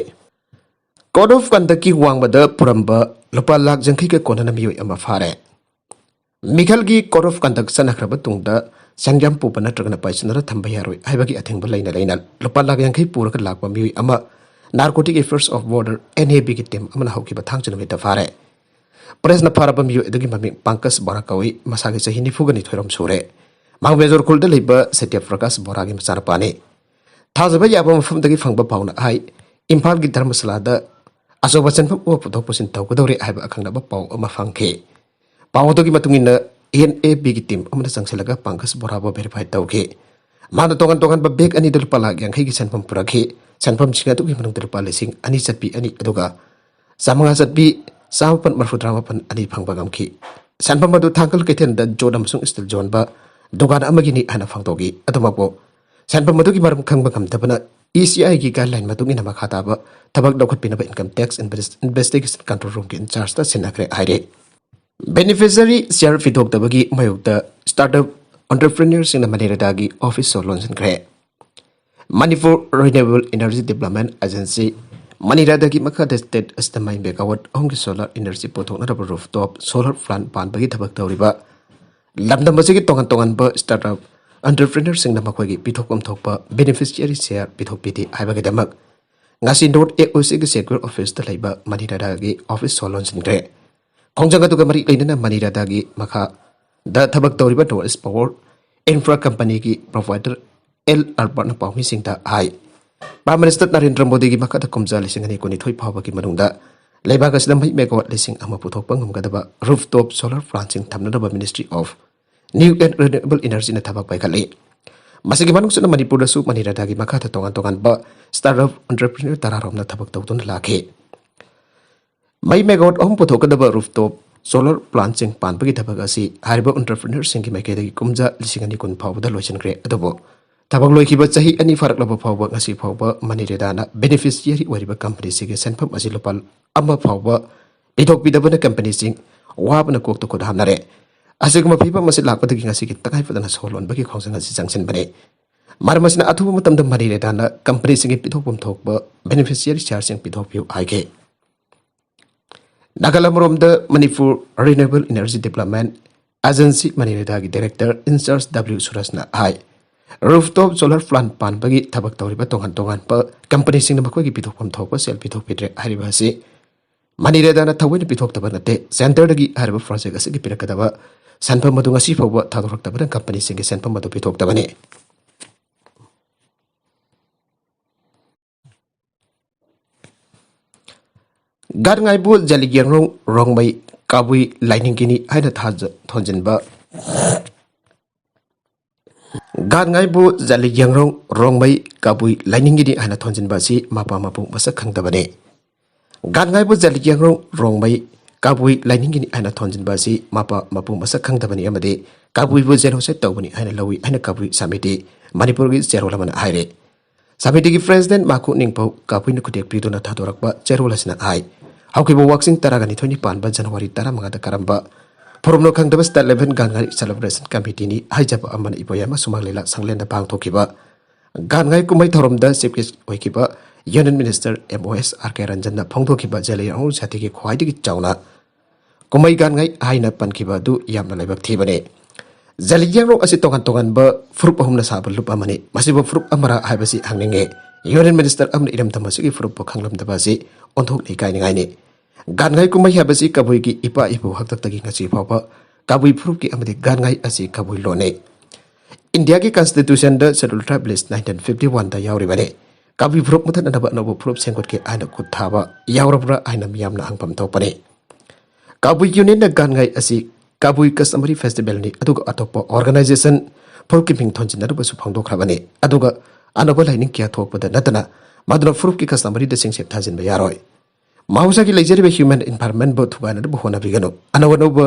Code of Conductꯀꯤ ꯋꯥꯡꯃꯗ ꯄꯨꯔꯝꯕ ꯂꯨꯄꯥ ꯂꯥꯈ ꯌꯥꯡꯈꯩꯒ ꯀꯣꯟꯅꯅ ꯃꯤꯑꯣꯏ ꯑꯃ ꯐꯥꯔꯦ꯫ ꯃꯤꯈꯜꯒꯤ ꯀꯣꯗ ꯑꯣꯐ ꯀꯟꯗꯛ ꯆꯠꯅꯈ꯭ꯔꯕ ꯇꯨꯡꯗ ꯁꯦꯟꯌꯥꯝ ꯄꯨꯕ ꯅꯠꯇ꯭ꯔꯒꯅ ꯄꯥꯏꯁꯤꯟꯅꯔ ꯊꯝꯕ ꯌꯥꯔꯣꯏ ꯍꯥꯏꯕꯒꯤ ꯑꯊꯤꯡꯕ ꯂꯩꯅ ꯂꯩꯅ ꯂꯨꯄꯥ ꯂꯥꯈ ꯌꯥꯡꯈꯩ ꯄꯨꯔꯒ ꯂꯥꯛꯄ ꯃꯤꯑꯣꯏ ꯑꯃ Narcotic Affairs of Border, N A B ꯒꯤ ꯇꯤꯝ ꯑꯃꯅ ꯍꯧꯈꯤꯕ ꯊꯥꯡꯖ ꯅꯨꯃꯤꯠꯇ ꯐꯥꯔꯦ꯫ ꯄ꯭ꯔꯦꯁꯅ ꯐꯥꯔꯕ ꯃꯤꯑꯣꯏ ꯑꯗꯨꯒꯤ ꯃꯃꯤꯡ ꯄꯪꯀꯖ ꯕꯣꯔꯥ ꯀꯧꯏ꯫ ꯃꯁꯥꯒꯤ ꯆꯍꯤ ꯅꯤꯐꯨꯒ ꯅꯤꯊꯣꯏ ꯔꯣꯝ ꯁꯨꯔꯦ꯫ ꯃꯥꯡꯕꯦꯖꯣꯔ ꯈꯨꯜꯗ ꯂꯩꯕ ꯁꯇ꯭ꯌ ꯄ꯭ꯔꯀꯥꯁ ꯕꯣꯔꯥꯒꯤ ꯃꯆꯥꯅꯨꯄꯥꯅꯤ꯫ ꯊꯥꯖꯕ ꯌꯥꯕ ꯃꯐꯝꯗꯒꯤ ꯐꯪꯕ ꯄꯥꯎꯅ ꯍꯥꯏ, ꯏꯝꯐꯥꯜꯒꯤ ꯙꯔꯃꯁꯥꯂꯥꯗ ꯑꯆꯧꯕ ꯁꯦꯟꯐꯝ ꯑꯃ ꯄꯨꯊꯣꯛ ꯄꯨꯁꯤꯟ ꯇꯧꯒꯗꯧꯔꯦ ꯍꯥꯏꯕ ꯑꯈꯪꯅꯕ ꯄꯥꯎ ꯑꯃ ꯐꯪꯈꯤ꯫ ꯄꯥꯎ ꯑꯗꯨꯒꯤ ꯃꯇꯨꯡ ꯏꯟꯅ N A B ꯒꯤ ꯇꯤꯝ ꯑꯃꯅ ꯆꯪꯁꯤꯜꯂꯒ ꯄꯪꯀꯖ ꯕꯣꯔꯥꯕꯨ ꯚꯦꯔꯤꯐꯥꯏ ꯇꯧꯈꯤ꯫ ꯃꯥꯅ ꯇꯣꯉꯥꯟ ꯇꯣꯉꯥꯟꯕ ꯕꯦꯒ ꯑꯅꯤꯗ ꯂꯨꯄꯥ ꯂꯥꯈ ꯌꯥꯡꯈꯩꯒꯤ ꯁꯦꯟꯐꯝ ꯄꯨꯔꯛꯈꯤ꯫ ꯁꯦꯟꯐꯝꯁꯤꯡ ꯑꯗꯨꯒꯤ ꯃꯅꯨꯡꯗ ꯂꯨꯄꯥ ꯂꯤꯁꯤꯡ ꯑꯅꯤ ꯆꯠꯄꯤ ꯑꯅꯤ, ꯑꯗꯨꯒ ꯆꯥꯃꯉꯥ ꯆꯠꯄꯤ ꯆꯥꯃꯥꯄꯟ ꯃꯔꯤꯐꯨꯇꯔꯥ ꯃꯥꯄꯟ ꯑꯅꯤ ꯐꯪꯕ ꯉꯝꯈꯤ꯫ ꯁꯦꯟꯐꯝ ꯑꯗꯨ ꯊꯥꯡꯒꯜ ꯀꯩꯊꯦꯜꯗ ꯖꯣꯠ ꯑꯃꯁꯨꯡ ꯁ꯭ꯇꯤꯜ ꯌꯣꯟꯕ ꯗꯨꯀꯥꯟ ꯑꯃꯒꯤꯅꯤ ꯍꯥꯏꯅ ꯐꯣꯡꯗꯣꯛꯈꯤ꯫ ꯑꯗꯨꯃꯛꯄꯨ ꯁꯦꯟꯐꯝ ꯑꯗꯨꯒꯤ ꯃꯔꯝ ꯈꯪꯕ ꯉꯝꯗꯕꯅ E C I ꯒꯤ ꯒꯥꯏꯗꯂꯥꯏꯟ ꯃꯇꯨꯡ ꯏꯟꯅ ꯃꯈꯥ ꯇꯥꯕ ꯊꯕꯛ ꯂꯧꯈꯠꯄꯤꯅꯕ Income Tax Invest-, Investigation Control Room ꯒꯤ ꯏꯟꯆꯥꯔꯖꯇ ꯁꯤꯟꯅꯈ꯭ꯔꯦ ꯍꯥꯏꯔꯤ꯫ ꯕꯦꯅꯤꯐꯤꯁꯔꯤ ꯁꯤꯌꯥꯔ ꯄꯤꯊꯣꯛꯇꯕꯒꯤ ꯃꯥꯌꯣꯛꯇ ꯁ꯭ꯇꯥꯔꯠ ꯑꯞ ꯑꯣꯟꯇꯔꯄ꯭ꯔꯤꯅꯔꯁꯤꯡꯅ ꯃꯅꯤꯔꯦꯗꯥꯒꯤ ꯑꯣꯐꯤꯁ ꯁꯣ ꯂꯣꯟꯁꯤꯟꯈ꯭ꯔꯦ꯫ Manipur renewable energy development agency, ꯃꯅꯤꯔꯦꯗꯥꯒꯤ ꯃꯈꯥꯗ ꯁ꯭ꯇꯦꯠ ꯑꯁꯤꯗ ꯃꯩ ꯃꯦꯒꯥꯋꯥꯠ ꯑꯍꯨꯝꯒꯤ ꯁꯣꯂꯔ ꯏꯅꯔꯖꯤ ꯄꯨꯊꯣꯛꯅꯅꯕ ꯔꯨꯐꯇꯣꯞ ꯁꯣꯂꯔ ꯄ꯭ꯂꯥꯟ ꯄꯥꯟꯕꯒꯤ ꯊꯕꯛ ꯇꯧꯔꯤꯕ ꯂꯝꯗꯝ ꯑꯁꯤꯒꯤ ꯇꯣꯉꯥꯟ ꯇꯣꯉꯥꯟꯕ ꯁ꯭ꯇꯥꯔꯠ ꯑꯞ ꯑꯣꯟꯇꯔꯄ꯭ꯔꯤꯅꯔꯁꯤꯡꯅ ꯃꯈꯣꯏꯒꯤ ꯄꯤꯊꯣꯛꯐꯝ ꯊꯣꯛꯄ ꯕꯦꯅꯤꯐꯤꯁꯤꯌꯔꯤ ꯁꯤꯌꯥꯔ ꯄꯤꯊꯣꯛꯄꯤꯗꯦ ꯍꯥꯏꯕꯒꯤꯗꯃꯛ ꯉꯁꯤ ꯅꯣꯔꯠ ꯑꯦ ꯑꯣ ꯁꯤꯒꯤ ꯁꯦꯀ꯭ꯔꯦꯠ ꯑꯣꯐꯤꯁꯇ ꯂꯩꯕ ꯃꯅꯤꯔꯦꯗꯥꯒꯤ ꯑꯣꯐꯤꯁ ꯁꯣ ꯂꯣꯟꯁꯤꯟꯈ꯭ꯔꯦ꯫ ꯈꯣꯡꯖꯪ ꯑꯗꯨꯒ ꯃꯔꯤ ꯂꯩꯅꯅ ꯃꯅꯤꯔꯦꯗꯥꯒꯤ ꯃꯈꯥꯗ ꯊꯕꯛ ꯇꯧꯔꯤꯕ ꯅꯣꯔꯠ ꯏꯁ ꯄꯥꯋꯔ ꯏꯟꯐ꯭ꯔꯥ ꯀꯝꯄꯅꯤꯒꯤ ꯄ꯭ꯔꯣꯚꯥꯏꯗꯔ ꯑꯦꯜ ꯑꯜꯕꯔꯠꯅ ꯄꯥꯎꯃꯤꯁꯤꯡꯗ ꯍꯥꯏ, ꯄ꯭ꯔꯥꯏꯝ ꯃꯤꯅꯤꯁꯇꯔ ꯅꯔꯦꯟꯗ꯭ꯔ ꯃꯣꯗꯤꯒꯤ ꯃꯈꯥꯗ ꯀꯨꯝꯖꯥ ꯂꯤꯁꯤꯡ ꯑꯅꯤ ꯀꯨꯟꯅꯤꯊꯣꯏ ꯐꯥꯎꯕꯒꯤ ꯃꯅꯨꯡꯗ ꯂꯩꯕꯥꯛ ꯑꯁꯤꯗ ꯃꯩ ꯃꯦꯒꯥꯋꯥꯠ ꯂꯤꯁꯤꯡ ꯑꯃ ꯄꯨꯊꯣꯛꯄ ꯉꯝꯒꯗꯕ ꯔꯨꯐꯇꯣꯞ ꯁꯣꯂꯔ ꯄ꯭ꯂꯥꯟꯁꯤꯡ ꯊꯝꯅꯅꯕ Ministry of New and Renewable Energyꯅ ꯊꯕꯛ ꯄꯥꯏꯈꯠꯂꯤ꯫ ꯃꯁꯤꯒꯤ ꯃꯅꯨꯡ ꯆꯟꯅ ꯃꯅꯤꯄꯨꯔꯗꯁꯨ ꯃꯅꯤꯔꯦꯗꯥꯒꯤ ꯃꯈꯥꯗ ꯇꯣꯉꯥꯟ ꯇꯣꯉꯥꯟꯕ ꯁ꯭ꯇꯥꯔꯠ ꯑꯞ ꯑꯣꯟꯇꯔꯄ꯭ꯔꯤꯅꯔ ꯇꯔꯥꯔꯣꯝꯅ ꯊꯕꯛ ꯇꯧꯗꯨꯅ ꯂꯥꯛꯈꯤ꯫ ꯃꯩ ꯃꯦꯒꯥꯋꯥꯠ ꯑꯍꯨꯝ ꯄꯨꯊꯣꯛꯀꯗꯕ ꯔꯨꯐꯇꯣꯞ ꯁꯣꯂꯔ ꯄ꯭ꯂꯥꯟꯁꯤꯡ ꯄꯥꯟꯕꯒꯤ ꯊꯕꯛ ꯑꯁꯤ ꯍꯥꯏꯔꯤꯕ ꯑꯣꯟꯇꯔꯄ꯭ꯔꯤꯅꯔꯁꯤꯡꯒꯤ ꯃꯥꯏꯀꯩꯗꯒꯤ ꯀꯨꯝꯖꯥ ꯂꯤꯁꯤꯡ ꯑꯅꯤ ꯀꯨꯟ ꯐꯥꯎꯕꯗ ꯂꯣꯏꯁꯤꯟꯈ꯭ꯔꯦ꯫ ꯑꯗꯨꯕꯨ ꯊꯕꯛ ꯂꯣꯏꯈꯤꯕ ꯆꯍꯤ ꯑꯅꯤ ꯐꯥꯔꯛꯂꯕ ꯐꯥꯎꯕ ꯉꯁꯤ ꯐꯥꯎꯕ ꯃꯅꯤꯔꯦꯗꯥꯅ ꯕꯦꯅꯤꯐꯤꯁꯤꯌꯔꯤ ꯑꯣꯏꯔꯤꯕ ꯀꯝꯄꯅꯤꯁꯤꯒꯤ ꯁꯦꯟꯐꯝ ꯑꯁꯤ ꯂꯨꯄꯥ ꯑꯃ ꯐꯥꯎꯕ ꯄꯤꯊꯣꯛꯄꯤꯗꯕꯅ ꯀꯝꯄꯅꯤꯁꯤꯡ ꯋꯥꯕꯅ ꯀꯣꯛꯇ ꯈꯨꯠ ꯍꯥꯝꯅꯔꯦ꯫ ꯑꯁꯤꯒꯨꯝꯕ ꯐꯤꯕꯝ ꯑꯁꯤ ꯂꯥꯛꯄꯗꯒꯤ ꯉꯁꯤꯒꯤ ꯇꯉꯥꯏ ꯐꯗꯅ ꯁꯣ ꯂꯣꯟꯕꯒꯤ ꯈꯣꯡꯖꯪ ꯑꯁꯤ ꯆꯪꯁꯤꯟꯕꯅꯤ꯫ ꯃꯔꯝ ꯑꯁꯤꯅ ꯑꯊꯨꯕ ꯃꯇꯝꯗ ꯃꯅꯤꯔꯦꯗꯥꯅ ꯀꯝꯄꯅꯤꯁꯤꯡꯒꯤ ꯄꯤꯊꯣꯛꯐꯝ ꯊꯣꯛꯄ ꯕꯦꯅꯤꯐꯤꯁꯤꯌꯔꯤ ꯁꯤꯌꯥꯔꯁꯤꯡ ꯄꯤꯊꯣꯛꯄꯤꯌꯨ ꯍꯥꯏꯈꯤ꯫ ꯅꯥꯒꯥꯂꯦꯟ ꯑꯃꯔꯣꯝꯗ Manipur renewable energy development agency ꯃꯅꯤꯔꯦꯗꯥꯒꯤ ꯗꯥꯏꯔꯦꯛꯇꯔ ꯏꯟꯆꯥꯔꯖ ꯗꯕ꯭ꯂꯤꯎ ꯁꯨꯔꯖꯅ ꯍꯥꯏ, ꯔꯨꯐꯇꯣꯞ ꯁꯣꯂꯔ ꯄ꯭ꯂꯥꯟ ꯄꯥꯟꯕꯒꯤ ꯊꯕꯛ ꯇꯧꯔꯤꯕ ꯇꯣꯉꯥꯟ ꯇꯣꯉꯥꯟꯕ ꯀꯝꯄꯅꯤꯁꯤꯡꯅ ꯃꯈꯣꯏꯒꯤ ꯄꯤꯊꯣꯛꯐꯝ ꯊꯣꯛꯄ ꯁꯦꯜ ꯄꯤꯊꯣꯛꯄꯤꯗ꯭ꯔꯦ ꯍꯥꯏꯔꯤꯕ ꯑꯁꯤ ꯃꯅꯤꯔꯦꯗꯥꯅ ꯊꯑꯣꯏꯅ ꯄꯤꯊꯣꯛꯇꯕ ꯅꯠꯇꯦ꯫ ꯁꯦꯟꯇꯔꯗꯒꯤ ꯍꯥꯏꯔꯤꯕ ꯄ꯭ꯔꯣꯖꯦꯛ ꯑꯁꯤꯒꯤ ꯄꯤꯔꯛꯀꯗꯕ ꯁꯦꯟꯐꯝ ꯑꯗꯨ ꯉꯁꯤ ꯐꯥꯎꯕ ꯊꯥꯗꯣꯔꯛꯇꯕꯅ ꯀꯝꯄꯅꯤꯁꯤꯡꯒꯤ ꯁꯦꯟꯐꯝ ꯑꯗꯨ ꯄꯤꯊꯣꯛꯇꯕꯅꯤ꯫ ꯒꯥꯟꯉꯥꯏꯕꯨ ꯖꯂꯤꯒꯦꯡꯔꯣꯡ ꯔꯣꯡꯃꯩ ꯀꯕꯨꯏ ꯂꯥꯏꯅꯤꯡꯒꯤꯅꯤ ꯍꯥꯏꯅ ꯊꯥꯖ-, ꯊꯣꯟꯖꯤꯟꯕ ꯒꯥꯟꯉꯥꯏꯕꯨ ꯖꯂꯤꯒꯦꯡꯔꯣꯡ ꯔꯣꯡꯃꯩ ꯀꯕꯨꯏ ꯂꯥꯏꯅꯤꯡꯒꯤꯅꯤ ꯍꯥꯏꯅ ꯊꯣꯟꯖꯤꯟꯕ ꯑꯁꯤ ꯃꯄꯥ ꯃꯄꯨ ꯃꯁꯛ ꯈꯪꯗꯕꯅꯤ꯫ ꯒꯥꯟꯉꯥꯏꯕꯨ ꯖꯂꯤꯒꯦꯡꯔꯣꯡ ꯔꯣꯡꯃꯩ ꯀꯕꯨꯏ ꯂꯥꯏꯅꯤꯡꯒꯤꯅꯤ ꯍꯥꯏꯅ ꯊꯣꯟꯖꯤꯟꯕ ꯑꯁꯤ ꯃꯄꯥ ꯃꯄꯨ ꯃꯁꯛ ꯈꯪꯗꯕꯅꯤ ꯑꯃꯗꯤ ꯀꯕꯨꯏꯕꯨ genocide ꯇꯧꯕꯅꯤ ꯍꯥꯏꯅ ꯂꯧꯏ ꯍꯥꯏꯅ ꯀꯕꯨꯏ ꯁꯃꯤꯇꯤ ꯃꯅꯤꯄꯨꯔꯒꯤ ꯆꯦꯔꯣꯜ ꯑꯃꯅ ꯍꯥꯏꯔꯦ꯫ ꯁꯃꯤꯇꯤꯒꯤ president ꯃꯥꯀꯨ ꯅꯤꯡꯄꯧ ꯀꯕꯨꯏꯅ ꯈꯨꯗꯦꯛ ꯄꯤꯗꯨꯅ ꯊꯥꯗꯣꯔꯛꯄ ꯆꯦꯔꯣꯜ ꯑꯁꯤꯅ ꯍꯥꯏ, ꯍꯧꯈꯤꯕ ꯋꯥꯛꯆꯤꯡ ꯇꯔꯥꯒ ꯅꯤꯊꯣꯏꯅꯤ ꯄꯥꯟꯕ ꯖꯅꯋꯥꯔꯤ ꯇꯔꯥꯃꯉꯥꯗ ꯀꯔꯝꯕ ꯐꯨꯔꯨꯞꯅꯣ ꯈꯪꯗꯕ State Level ꯒꯥꯟꯉꯥꯏ Celebration Committeeꯅꯤ ꯍꯥꯏꯖꯕ ꯑꯃꯅ ꯏꯕꯣꯌꯥꯏꯃ ꯁꯨꯃꯥꯡ ꯂꯤꯂꯥ ꯁꯪꯂꯦꯟꯗ ꯄꯥꯡꯊꯣꯛꯈꯤꯕ ꯒꯥꯟꯉꯥꯏ ꯀꯨꯝꯍꯩ ꯊꯧꯔꯝꯗ chief guest ꯑꯣꯏꯈꯤꯕ Union Minister M O S R K ꯔꯟꯖꯟꯅ ꯐꯣꯡꯗꯣꯛꯈꯤꯕ Zeliangrong ꯁꯥꯊꯤꯒꯤ ꯈ꯭ꯋꯥꯏꯗꯒꯤ ꯆꯥꯎꯅ ꯀꯨꯝꯍꯩ ꯒꯥꯟꯉꯥꯏ ꯍꯥꯏꯅ ꯄꯟꯈꯤꯕ ꯑꯗꯨ ꯌꯥꯝꯅ ꯂꯥꯏꯕꯛ ꯊꯤꯕꯅꯤ꯫ ꯖꯂꯤꯌꯥꯡꯔꯣꯡ ꯑꯁꯤ ꯇꯣꯉꯥꯟ ꯇꯣꯉꯥꯟꯕ ꯐꯨꯔꯨꯞ ꯑꯍꯨꯝꯅ ꯁꯥꯕ ꯂꯨꯞ ꯑꯃꯅꯤ꯫ ꯃꯁꯤꯕꯨ ꯐꯨꯔꯨꯞ ꯑꯃꯔꯥ ꯍꯥꯏꯕꯁꯤ ꯍꯪꯅꯤꯡꯉꯤ꯫ Union Minister ꯑꯃꯅ ꯏꯔꯝꯗꯝ ꯑꯁꯤꯒꯤ ꯐꯨꯔꯨꯞꯄꯨ ꯈꯪꯂꯝꯗꯕ ꯑꯁꯤ ꯑꯣꯟꯊꯣꯛꯅ ꯏꯀꯥꯏꯅꯤꯡꯉꯥꯏꯅꯤ꯫ ꯒꯥꯟꯉꯥꯏ ꯀꯨꯝꯍꯩ ꯍꯥꯏꯕꯁꯤ ꯀꯕꯨꯏꯒꯤ ꯏꯄꯥ ꯏꯄꯨ ꯍꯥꯛꯇꯛꯇꯒꯤ ꯉꯁꯤ ꯐꯥꯎꯕ ꯀꯕꯨꯏ ꯐꯨꯔꯨꯞꯀꯤ ꯑꯃꯗꯤ ꯒꯥꯟꯉꯥꯏ ꯑꯁꯤ ꯀꯕꯨꯏ ꯂꯣꯟꯅꯤ꯫ ꯏꯟꯗꯤꯌꯥꯒꯤ Constitutionꯗ Scheduled Tribe List nineteen fifty oneꯗ ꯌꯥꯎꯔꯤꯕꯅꯤ꯫ ꯀꯕꯨꯏ ꯐꯨꯔꯨꯞ ꯃꯨꯊꯠꯅꯅꯕ ꯑꯅꯧꯕ ꯐꯨꯔꯨꯞ ꯁꯦꯝꯒꯠꯀꯦ ꯍꯥꯏꯅ ꯈꯨꯠ ꯊꯥꯕ ꯌꯥꯎꯔꯕ꯭ꯔꯥ ꯍꯥꯏꯅ ꯃꯤꯌꯥꯝꯅ ꯍꯪꯐꯝ ꯊꯣꯛꯄꯅꯤ꯫ ꯀꯕꯨꯏ Unionꯅ ꯒꯥꯟꯉꯥꯏ ꯑꯁꯤ ꯀꯕꯨꯏ customary festivalꯅꯤ, ꯑꯗꯨꯒ ꯑꯇꯣꯞꯄ organization ꯐꯨꯔꯨꯞꯀꯤ ꯃꯤꯡ ꯊꯣꯟꯖꯤꯟꯅꯅꯕꯁꯨ ꯐꯣꯡꯗꯣꯛꯈ꯭ꯔꯕꯅꯤ꯫ ꯑꯗꯨꯒ ꯑꯅꯧꯕ ꯂꯥꯏꯅꯤꯡ ꯀꯌꯥ ꯊꯣꯛꯄꯗ ꯅꯠꯇꯅ ꯃꯗꯨꯅ ꯐꯨꯔꯨꯞꯀꯤ customaryꯗ ꯆꯤꯡꯁꯦꯞ ꯊꯥꯖꯤꯟꯕ ꯌꯥꯔꯣꯏ꯫ ꯃꯍꯧꯁꯥꯒꯤ ꯂꯩꯖꯔꯤꯕ human environmentꯕꯨ ꯊꯨꯒꯥꯏꯅꯅꯕ ꯍꯣꯠꯅꯕꯤꯒꯅꯨ꯫ ꯑꯅꯧ ꯑꯅꯧꯕ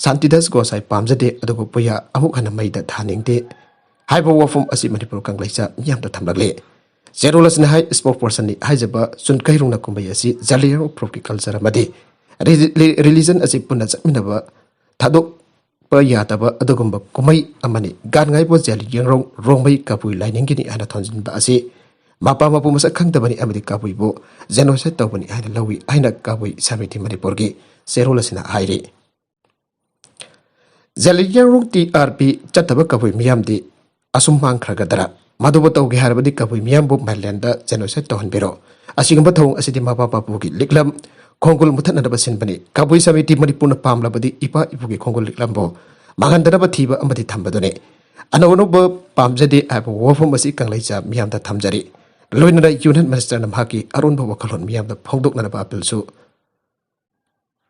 ꯁꯥꯟꯇꯤꯗꯥꯁ ꯒꯣꯁꯥꯏ ꯄꯥꯝꯖꯗꯦ, ꯑꯗꯨꯕꯨ ꯄꯨꯌꯥ ꯑꯃꯨꯛ ꯍꯟꯅ ꯃꯩꯗ ꯊꯥꯅꯤꯡꯗꯦ ꯍꯥꯏꯕ ꯋꯥꯐꯝ ꯑꯁꯤ ꯃꯅꯤꯄꯨꯔ ꯀꯪꯂꯩꯆꯥ ꯃꯤꯌꯥꯝꯗ ꯊꯝꯂꯛꯂꯤ꯫ ꯆꯦꯔꯣꯜ ꯑꯁꯤꯅ ꯍꯥꯏ, spokespersonꯅꯤ ꯍꯥꯏꯖꯕ ꯆꯨꯟꯀꯩꯔꯨꯡꯅ ꯀꯨꯝꯍꯩ ꯑꯁꯤ ꯖꯂꯤꯌꯥꯡꯔꯣꯡ ꯐꯨꯔꯨꯞꯀꯤ culture ꯑꯃꯗꯤ ꯔꯤ-, ꯔꯤ-, religion ꯑꯁꯤ ꯄꯨꯟꯅ ꯆꯠꯃꯤꯟꯅꯕ ꯊꯥꯗꯣꯛꯄ ꯌꯥꯗꯕ ꯑꯗꯨꯒꯨꯝꯕ ꯀꯨꯝꯍꯩ ꯑꯃꯅꯤ꯫ ꯒꯥꯟꯉꯥꯏꯕꯨ ꯖꯂꯤꯌꯥꯡꯔꯣꯡ ꯔꯣꯡꯃꯩ ꯀꯕꯨꯏ ꯂꯥꯏꯅꯤꯡꯒꯤꯅꯤ ꯍꯥꯏꯅ ꯊꯣꯟꯖꯤꯟꯕ ꯑꯁꯤ ꯃꯄꯥ ꯃꯄꯨ ꯃꯁꯛ ꯈꯪꯗꯕꯅꯤ ꯑꯃꯗꯤ ꯀꯕꯨꯏꯕꯨ genocide ꯇꯧꯕꯅꯤ ꯍꯥꯏꯅ ꯂꯧꯏ ꯍꯥꯏꯅ ꯀꯕꯨꯏ ꯁꯃꯤꯇꯤ ꯃꯅꯤꯄꯨꯔꯒꯤ ꯆꯦꯔꯣꯜ ꯑꯁꯤꯅ ꯍꯥꯏꯔꯤ꯫ ꯖꯂꯤꯌꯥꯡꯔꯣꯡ ꯇꯤ ꯑꯥꯔ ꯄꯤ ꯆꯠꯇꯕ ꯀꯕꯨꯏ ꯃꯤꯌꯥꯝꯗꯤ ꯑꯁꯨꯝ ꯃꯥꯡꯈ꯭ꯔꯒꯗ꯭ꯔꯥ? ꯃꯗꯨꯕꯨ ꯇꯧꯒꯦ ꯍꯥꯏꯔꯕꯗꯤ ꯀꯕꯨꯏ ꯃꯤꯌꯥꯝꯕꯨ ꯃꯥꯏꯂꯦꯟꯗ genocide ꯇꯧꯍꯟꯕꯤꯔꯣ꯫ ꯑꯁꯤꯒꯨꯝꯕ ꯊꯧꯑꯣꯡ ꯑꯁꯤꯗꯤ ꯃꯄꯥ ꯃꯄꯨꯒꯤ ꯂꯤꯛꯂꯝ ꯈꯣꯡꯒꯨꯜ ꯃꯨꯊꯠꯅꯅꯕ ꯁꯤꯟꯕꯅꯤ꯫ ꯀꯕꯨꯏ ꯁꯃꯤꯇꯤ ꯃꯅꯤꯄꯨꯔꯅ ꯄꯥꯝꯂꯕꯗꯤ ꯏꯄꯥ ꯏꯄꯨꯒꯤ ꯈꯣꯡꯒꯨꯜ ꯂꯤꯛꯂꯝꯕꯨ ꯃꯥꯡꯍꯟꯗꯅꯕ ꯊꯤꯕ ꯑꯃꯗꯤ ꯊꯝꯕꯗꯨꯅꯤ꯫ ꯑꯅꯧ ꯑꯅꯧꯕ ꯄꯥꯝꯖꯗꯦ ꯍꯥꯏꯕ ꯋꯥꯐꯝ ꯑꯁꯤ ꯀꯪꯂꯩꯆꯥ ꯃꯤꯌꯥꯝꯗ ꯊꯝꯖꯔꯤ꯫ ꯂꯣꯏꯅꯅ Union Minister ꯅ ꯃꯍꯥꯛꯀꯤ ꯑꯔꯣꯟꯕ ꯋꯥꯈꯜꯂꯣꯟ ꯃꯤꯌꯥꯝꯗ ꯐꯣꯡꯗꯣꯛꯅꯅꯕ appeal ꯁꯨ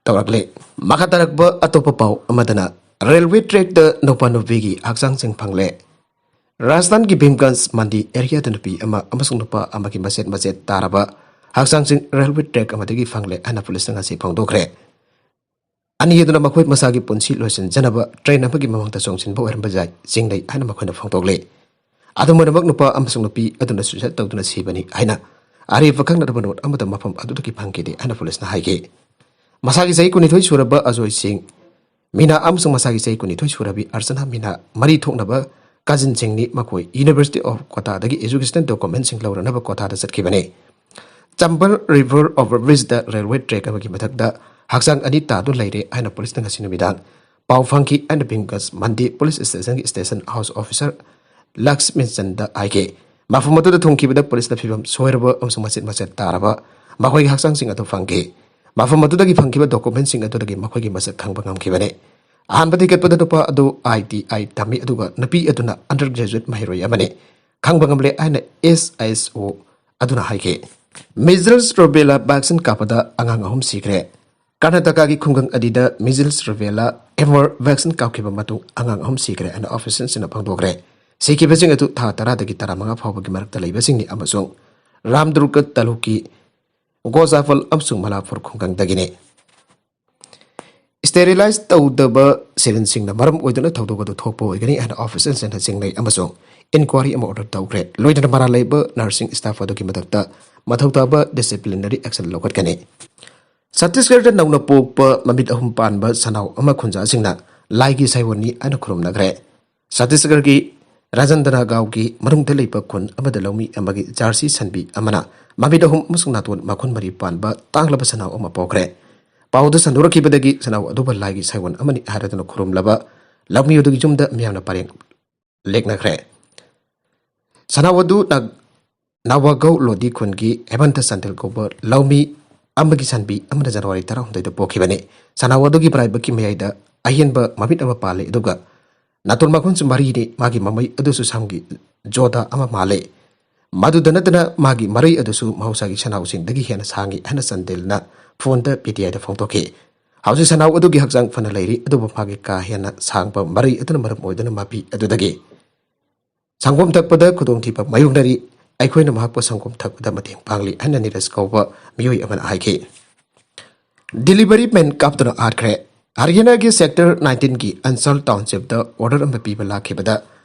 ꯇꯧꯔꯛꯂꯤ꯫ ꯃꯈꯥ ꯇꯥꯔꯛꯄ ꯑꯇꯣꯞꯄ ꯄꯥꯎ ꯑꯃꯗꯅ, railway track ꯇ ꯅꯨꯄꯥ ꯅꯨꯄꯤꯒꯤ ꯍꯛꯆꯥꯡꯁꯤꯡ ꯐꯪꯂꯦ꯫ ꯔꯥꯖꯁꯊꯥꯟꯒꯤ ꯚꯤꯝꯒꯟꯖ ꯃꯟꯗꯤ area ꯗ ꯅꯨꯄꯤ ꯑꯃ ꯑꯃꯁꯨꯡ ꯅꯨꯄꯥ ꯑꯃꯒꯤ ꯃꯆꯦꯠ ꯃꯆꯦꯠ ꯇꯥꯔꯕ ꯍꯛꯆꯥꯡꯁꯤꯡ railway track ꯑꯃꯗꯒꯤ ꯐꯪꯂꯦ ꯍꯥꯏꯅ ꯄꯨꯂꯤꯁꯅ ꯉꯁꯤ ꯐꯣꯡꯗꯣꯛꯈ꯭ꯔꯦ꯫ ꯑꯅꯤ ꯑꯗꯨꯅ ꯃꯈꯣꯏ ꯃꯁꯥꯒꯤ ꯄꯨꯟꯁꯤ ꯂꯣꯏꯁꯤꯟꯖꯅꯕ train ꯑꯃꯒꯤ ꯃꯃꯥꯡꯗ ꯆꯣꯡꯁꯤꯟꯕ ꯑꯣꯏꯔꯝꯕ ꯌꯥꯏ ꯆꯤꯡꯅꯩ ꯍꯥꯏꯅ ꯃꯈꯣꯏꯅ ꯐꯣꯡꯗꯣꯛꯂꯤ꯫ ꯑꯗꯨꯝ ꯑꯣꯏꯅꯃꯛ, ꯅꯨꯄꯥ ꯑꯃꯁꯨꯡ ꯅꯨꯄꯤ ꯑꯗꯨꯅ suicide ꯇꯧꯗꯨꯅ ꯁꯤꯕꯅꯤ ꯍꯥꯏꯅ ꯑꯔꯤꯕ ꯈꯪꯅꯗꯕ note ꯑꯃꯗ ꯃꯐꯝ ꯑꯗꯨꯗꯒꯤ ꯐꯪꯈꯤꯗꯦ ꯍꯥꯏꯅ ꯄꯨꯂꯤꯁꯅ ꯍꯥꯏꯈꯤ꯫ ꯃꯁꯥꯒꯤ ꯆꯍꯤ ꯀꯨꯟꯅꯤꯊꯣꯏ ꯁꯨꯔꯕ ꯑꯖꯣꯏ ꯁꯤꯡ ꯃꯤꯅꯥ ꯑꯃꯁꯨꯡ ꯃꯁꯥꯒꯤ ꯆꯍꯤ ꯀꯨꯟꯅꯤꯊꯣꯏ ꯁꯨꯔꯕꯤ ꯑꯔꯆꯅꯥ ꯃꯤꯅꯥ ꯃꯔꯤ ꯊꯣꯛꯅꯕ cousin ꯁꯤꯡꯅꯤ꯫ ꯃꯈꯣꯏ University of Kota ꯗꯒꯤ educational document ꯁꯤꯡ ꯂꯧꯔꯅꯕ Kota ꯗ ꯆꯠꯈꯤꯕꯅꯤ꯫ ꯆꯝꯕꯜ river over bridge ꯗ railway track ꯑꯃꯒꯤ ꯃꯊꯛꯇ ꯍꯛꯆꯥꯡ ꯑꯅꯤ ꯇꯥꯗꯨꯅ ꯂꯩꯔꯦ ꯍꯥꯏꯅ ꯄꯨꯂꯤꯁꯅ ꯉꯁꯤ ꯅꯨꯃꯤꯗꯥꯡ ꯄꯥꯎ ꯐꯪꯈꯤ ꯍꯥꯏꯅ ꯚꯤꯝꯒꯟꯖ ꯃꯟꯗꯤ police station ꯒꯤ station house officer ꯂꯛꯁꯃꯤꯆꯟꯗ ꯍꯥꯏꯈꯤ꯫ ꯃꯐꯝ ꯑꯗꯨꯗ ꯊꯨꯡꯈꯤꯕꯗ ꯄꯨꯂꯤꯁꯅ ꯐꯤꯕꯝ ꯁꯣꯏꯔꯕ ꯑꯃꯁꯨꯡ ꯃꯆꯦꯠ ꯃꯆꯦꯠ ꯇꯥꯔꯕ ꯃꯈꯣꯏꯒꯤ ꯍꯛꯆꯥꯡꯁꯤꯡ ꯑꯗꯨ ꯐꯪꯈꯤ꯫ ꯃꯐꯝ ꯑꯗꯨꯗꯒꯤ ꯐꯪꯈꯤꯕ document ꯁꯤꯡ ꯑꯗꯨꯗꯒꯤ ꯃꯈꯣꯏꯒꯤ ꯃꯁꯛ ꯈꯪꯕ ꯉꯝꯈꯤꯕꯅꯤ꯫ ꯑꯍꯥꯟꯕ ꯊꯤꯒꯠꯄꯗ ꯅꯨꯄꯥ ꯑꯗꯨ I T I ꯇꯝꯃꯤ, ꯑꯗꯨꯒ ꯅꯨꯄꯤ ꯑꯗꯨꯅ undergraduate ꯃꯍꯩꯔꯣꯏ ꯑꯃꯅꯤ ꯈꯪꯕ ꯉꯝꯂꯦ ꯍꯥꯏꯅ S I S O ꯑꯗꯨꯅ ꯍꯥꯏꯈꯤ꯫ Measles rubella vaccine ꯀꯥꯞꯄꯗ ꯑꯉꯥꯡ ꯑꯍꯨꯝ ꯁꯤꯈ꯭ꯔꯦ꯫ ꯀꯔꯅꯥꯇꯀꯥꯒꯤ ꯈꯨꯡꯒꯪ ꯑꯅꯤꯗ measles rubella M R vaccine ꯀꯥꯞꯈꯤꯕ ꯃꯇꯨꯡ ꯑꯉꯥꯡ ꯑꯍꯨꯝ ꯁꯤꯈ꯭ꯔꯦ ꯍꯥꯏꯅ official ꯁꯤꯡꯅ ꯐꯣꯡꯗꯣꯛꯈ꯭ꯔꯦ꯫ ꯁꯤꯈꯤꯕꯁꯤꯡ ꯑꯗꯨ ꯊꯥ ꯇꯔꯥꯗꯒꯤ ꯇꯔꯥꯃꯉꯥ ꯐꯥꯎꯕꯒꯤ ꯃꯔꯛꯇ ꯂꯩꯕꯁꯤꯡꯅꯤ ꯑꯃꯁꯨꯡ ꯔꯥꯝꯗꯨꯔꯒ ꯇꯥꯂꯨꯛꯀꯤ ꯒꯣꯖꯥꯐꯜ ꯑꯃꯁꯨꯡ ꯃꯂꯥꯄꯨꯔ ꯈꯨꯡꯒꯪꯗꯒꯤꯅꯤ꯫ Sterilize ꯇꯧꯗꯕ syringe ꯁꯤꯡꯅ ꯃꯔꯝ ꯑꯣꯏꯗꯨꯅ ꯊꯧꯗꯣꯛ ꯑꯗꯨ ꯊꯣꯛꯄ ꯑꯣꯏꯒꯅꯤ ꯍꯥꯏꯅ official ꯁꯤꯡꯅ ꯆꯤꯡꯅꯩ ꯑꯃꯁꯨꯡ inquiry ꯑꯃ order ꯇꯧꯈ꯭ꯔꯦ꯫ ꯂꯣꯏꯅꯅ ꯃꯔꯥꯜ ꯂꯩꯕ nursing staff ꯑꯗꯨꯒꯤ ꯃꯊꯛꯇ ꯃꯊꯧ ꯇꯥꯕ disciplinary action ꯂꯧꯈꯠꯀꯅꯤ꯫ ꯆꯠꯇꯤꯁꯒꯔꯗ ꯅꯧꯅ ꯄꯣꯛꯄ ꯃꯃꯤꯠ ꯑꯍꯨꯝ ꯄꯥꯟꯕ ꯁꯅꯥꯎ ꯑꯃ ꯈꯨꯟꯖꯥꯁꯤꯡꯅ ꯂꯥꯏꯒꯤ ꯁꯥꯏꯑꯣꯟꯅꯤ ꯍꯥꯏꯅ ꯈꯨꯔꯨꯝꯅꯈ꯭ꯔꯦ꯫ ꯆꯠꯇꯤꯁꯒꯔꯒꯤ ꯔꯥꯖꯟꯗꯅꯥꯒꯥꯎꯒꯤ ꯃꯅꯨꯡꯗ ꯂꯩꯕ ꯈꯨꯟ ꯑꯃꯗ ꯂꯧꯃꯤ ꯑꯃꯒꯤ ꯖꯥꯔꯁꯤ ꯁꯟꯕꯤ ꯑꯃꯅ ꯃꯃꯤꯠ ꯑꯍꯨꯝ ꯑꯃꯁꯨꯡ ꯅꯥꯇꯣꯟ ꯃꯈꯨꯟ ꯃꯔꯤ ꯄꯥꯟꯕ ꯇꯥꯡꯂꯕ ꯁꯅꯥꯎ ꯑꯃ ꯄꯣꯛꯈ꯭ꯔꯦ꯫ ꯄꯥꯎꯗ ꯁꯟꯗꯣꯔꯛꯈꯤꯕꯗꯒꯤ ꯁꯅꯥꯎ ꯑꯗꯨꯕꯨ ꯂꯥꯏꯒꯤ ꯁꯥꯏꯑꯣꯟ ꯑꯃꯅꯤ ꯍꯥꯏꯔꯗꯨꯅ ꯈꯨꯔꯨꯝꯂꯕ ꯂꯧꯃꯤ ꯑꯗꯨꯒꯤ ꯌꯨꯝꯗ ꯃꯤꯌꯥꯝꯅ ꯄꯔꯦꯡ ꯂꯦꯛꯅꯈ꯭ꯔꯦ꯫ ꯁꯅꯥꯎ ꯑꯗꯨ ꯅꯥ-, ꯅꯥꯋꯥꯒꯧ ꯂꯣꯗꯤ ꯈꯨꯟꯒꯤ ꯍꯦꯃꯟꯇ ꯆꯥꯟꯗꯦꯜ ꯀꯧꯕ ꯂꯧꯃꯤ ꯑꯃꯒꯤ ꯁꯟꯕꯤ ꯑꯃꯅ ꯖꯅꯋꯥꯔꯤ ꯇꯔꯥꯍꯨꯝꯗꯣꯏꯗ ꯄꯣꯛꯈꯤꯕꯅꯤ꯫ ꯁꯅꯥꯎ ꯑꯗꯨꯒꯤ ꯃꯔꯥꯏꯕꯛꯀꯤ ꯃꯌꯥꯏꯗ ꯑꯍꯦꯟꯕ ꯃꯃꯤꯠ ꯑꯃ ꯄꯥꯜꯂꯤ, ꯑꯗꯨꯒ ꯅꯥꯇꯣꯟ ꯃꯈꯨꯟꯁꯨ ꯃꯔꯤꯅꯤ꯫ ꯃꯥꯒꯤ ꯃꯃꯩ ꯑꯗꯨꯁꯨ ꯁꯝꯒꯤ ꯖꯣꯗꯥ ꯑꯃ ꯃꯥꯜꯂꯤ꯫ ꯃꯗꯨꯗ ꯅꯠꯇꯅ ꯃꯥꯒꯤ ꯃꯔꯩ ꯑꯗꯨꯁꯨ ꯃꯍꯧꯁꯥꯒꯤ ꯁꯅꯥꯎꯁꯤꯡꯗꯒꯤ ꯍꯦꯟꯅ ꯁꯥꯡꯉꯤ ꯍꯥꯏꯅ ꯆꯥꯟꯗꯦꯜꯅ ꯐꯣꯟꯗ ꯄꯤꯇꯤꯑꯥꯏꯗ ꯐꯣꯡꯗꯣꯛꯈꯤ꯫ ꯍꯧꯖꯤꯛ ꯁꯅꯥꯎ ꯑꯗꯨꯒꯤ ꯍꯛꯆꯥꯡ ꯐꯅ ꯂꯩꯔꯤ, ꯑꯗꯨꯕꯨ ꯃꯥꯒꯤ ꯀꯥ ꯍꯦꯟꯅ ꯁꯥꯡꯕ ꯃꯔꯩ ꯑꯗꯨꯅ ꯃꯔꯝ ꯑꯣꯏꯗꯨꯅ ꯃꯄꯤ ꯑꯗꯨꯗꯒꯤ ꯁꯪꯒꯣꯝ ꯊꯛꯄꯗ ꯈꯨꯗꯣꯡꯊꯤꯕ ꯃꯥꯌꯣꯛꯅꯔꯤ꯫ ꯑꯩꯈꯣꯏꯅ ꯃꯍꯥꯛꯄꯨ ꯁꯪꯒꯣꯝ ꯊꯛꯄꯗ ꯃꯇꯦꯡ ꯄꯥꯡꯂꯤ ꯍꯥꯏꯅ ꯅꯤꯔꯖ ꯀꯧꯕ ꯃꯤꯑꯣꯏ ꯑꯃꯅ ꯍꯥꯏꯈꯤ꯫ ꯗꯤꯂꯤꯚꯔꯤ ꯃꯦꯟ ꯀꯥꯞꯇꯨꯅ ꯍꯥꯠꯈ꯭ꯔꯦ꯫ ꯍꯔꯤꯌꯥꯅꯥꯒꯤ ꯁꯦꯛꯇꯔ ꯅꯥꯏꯟꯇꯤꯟꯒꯤ ꯑꯟꯁꯜ ꯇꯥꯎꯟꯁꯤꯞꯇ ꯑꯣꯔꯗꯔ ꯑꯃ ꯄꯤꯕ ꯂꯥꯛꯈꯤꯕꯗ,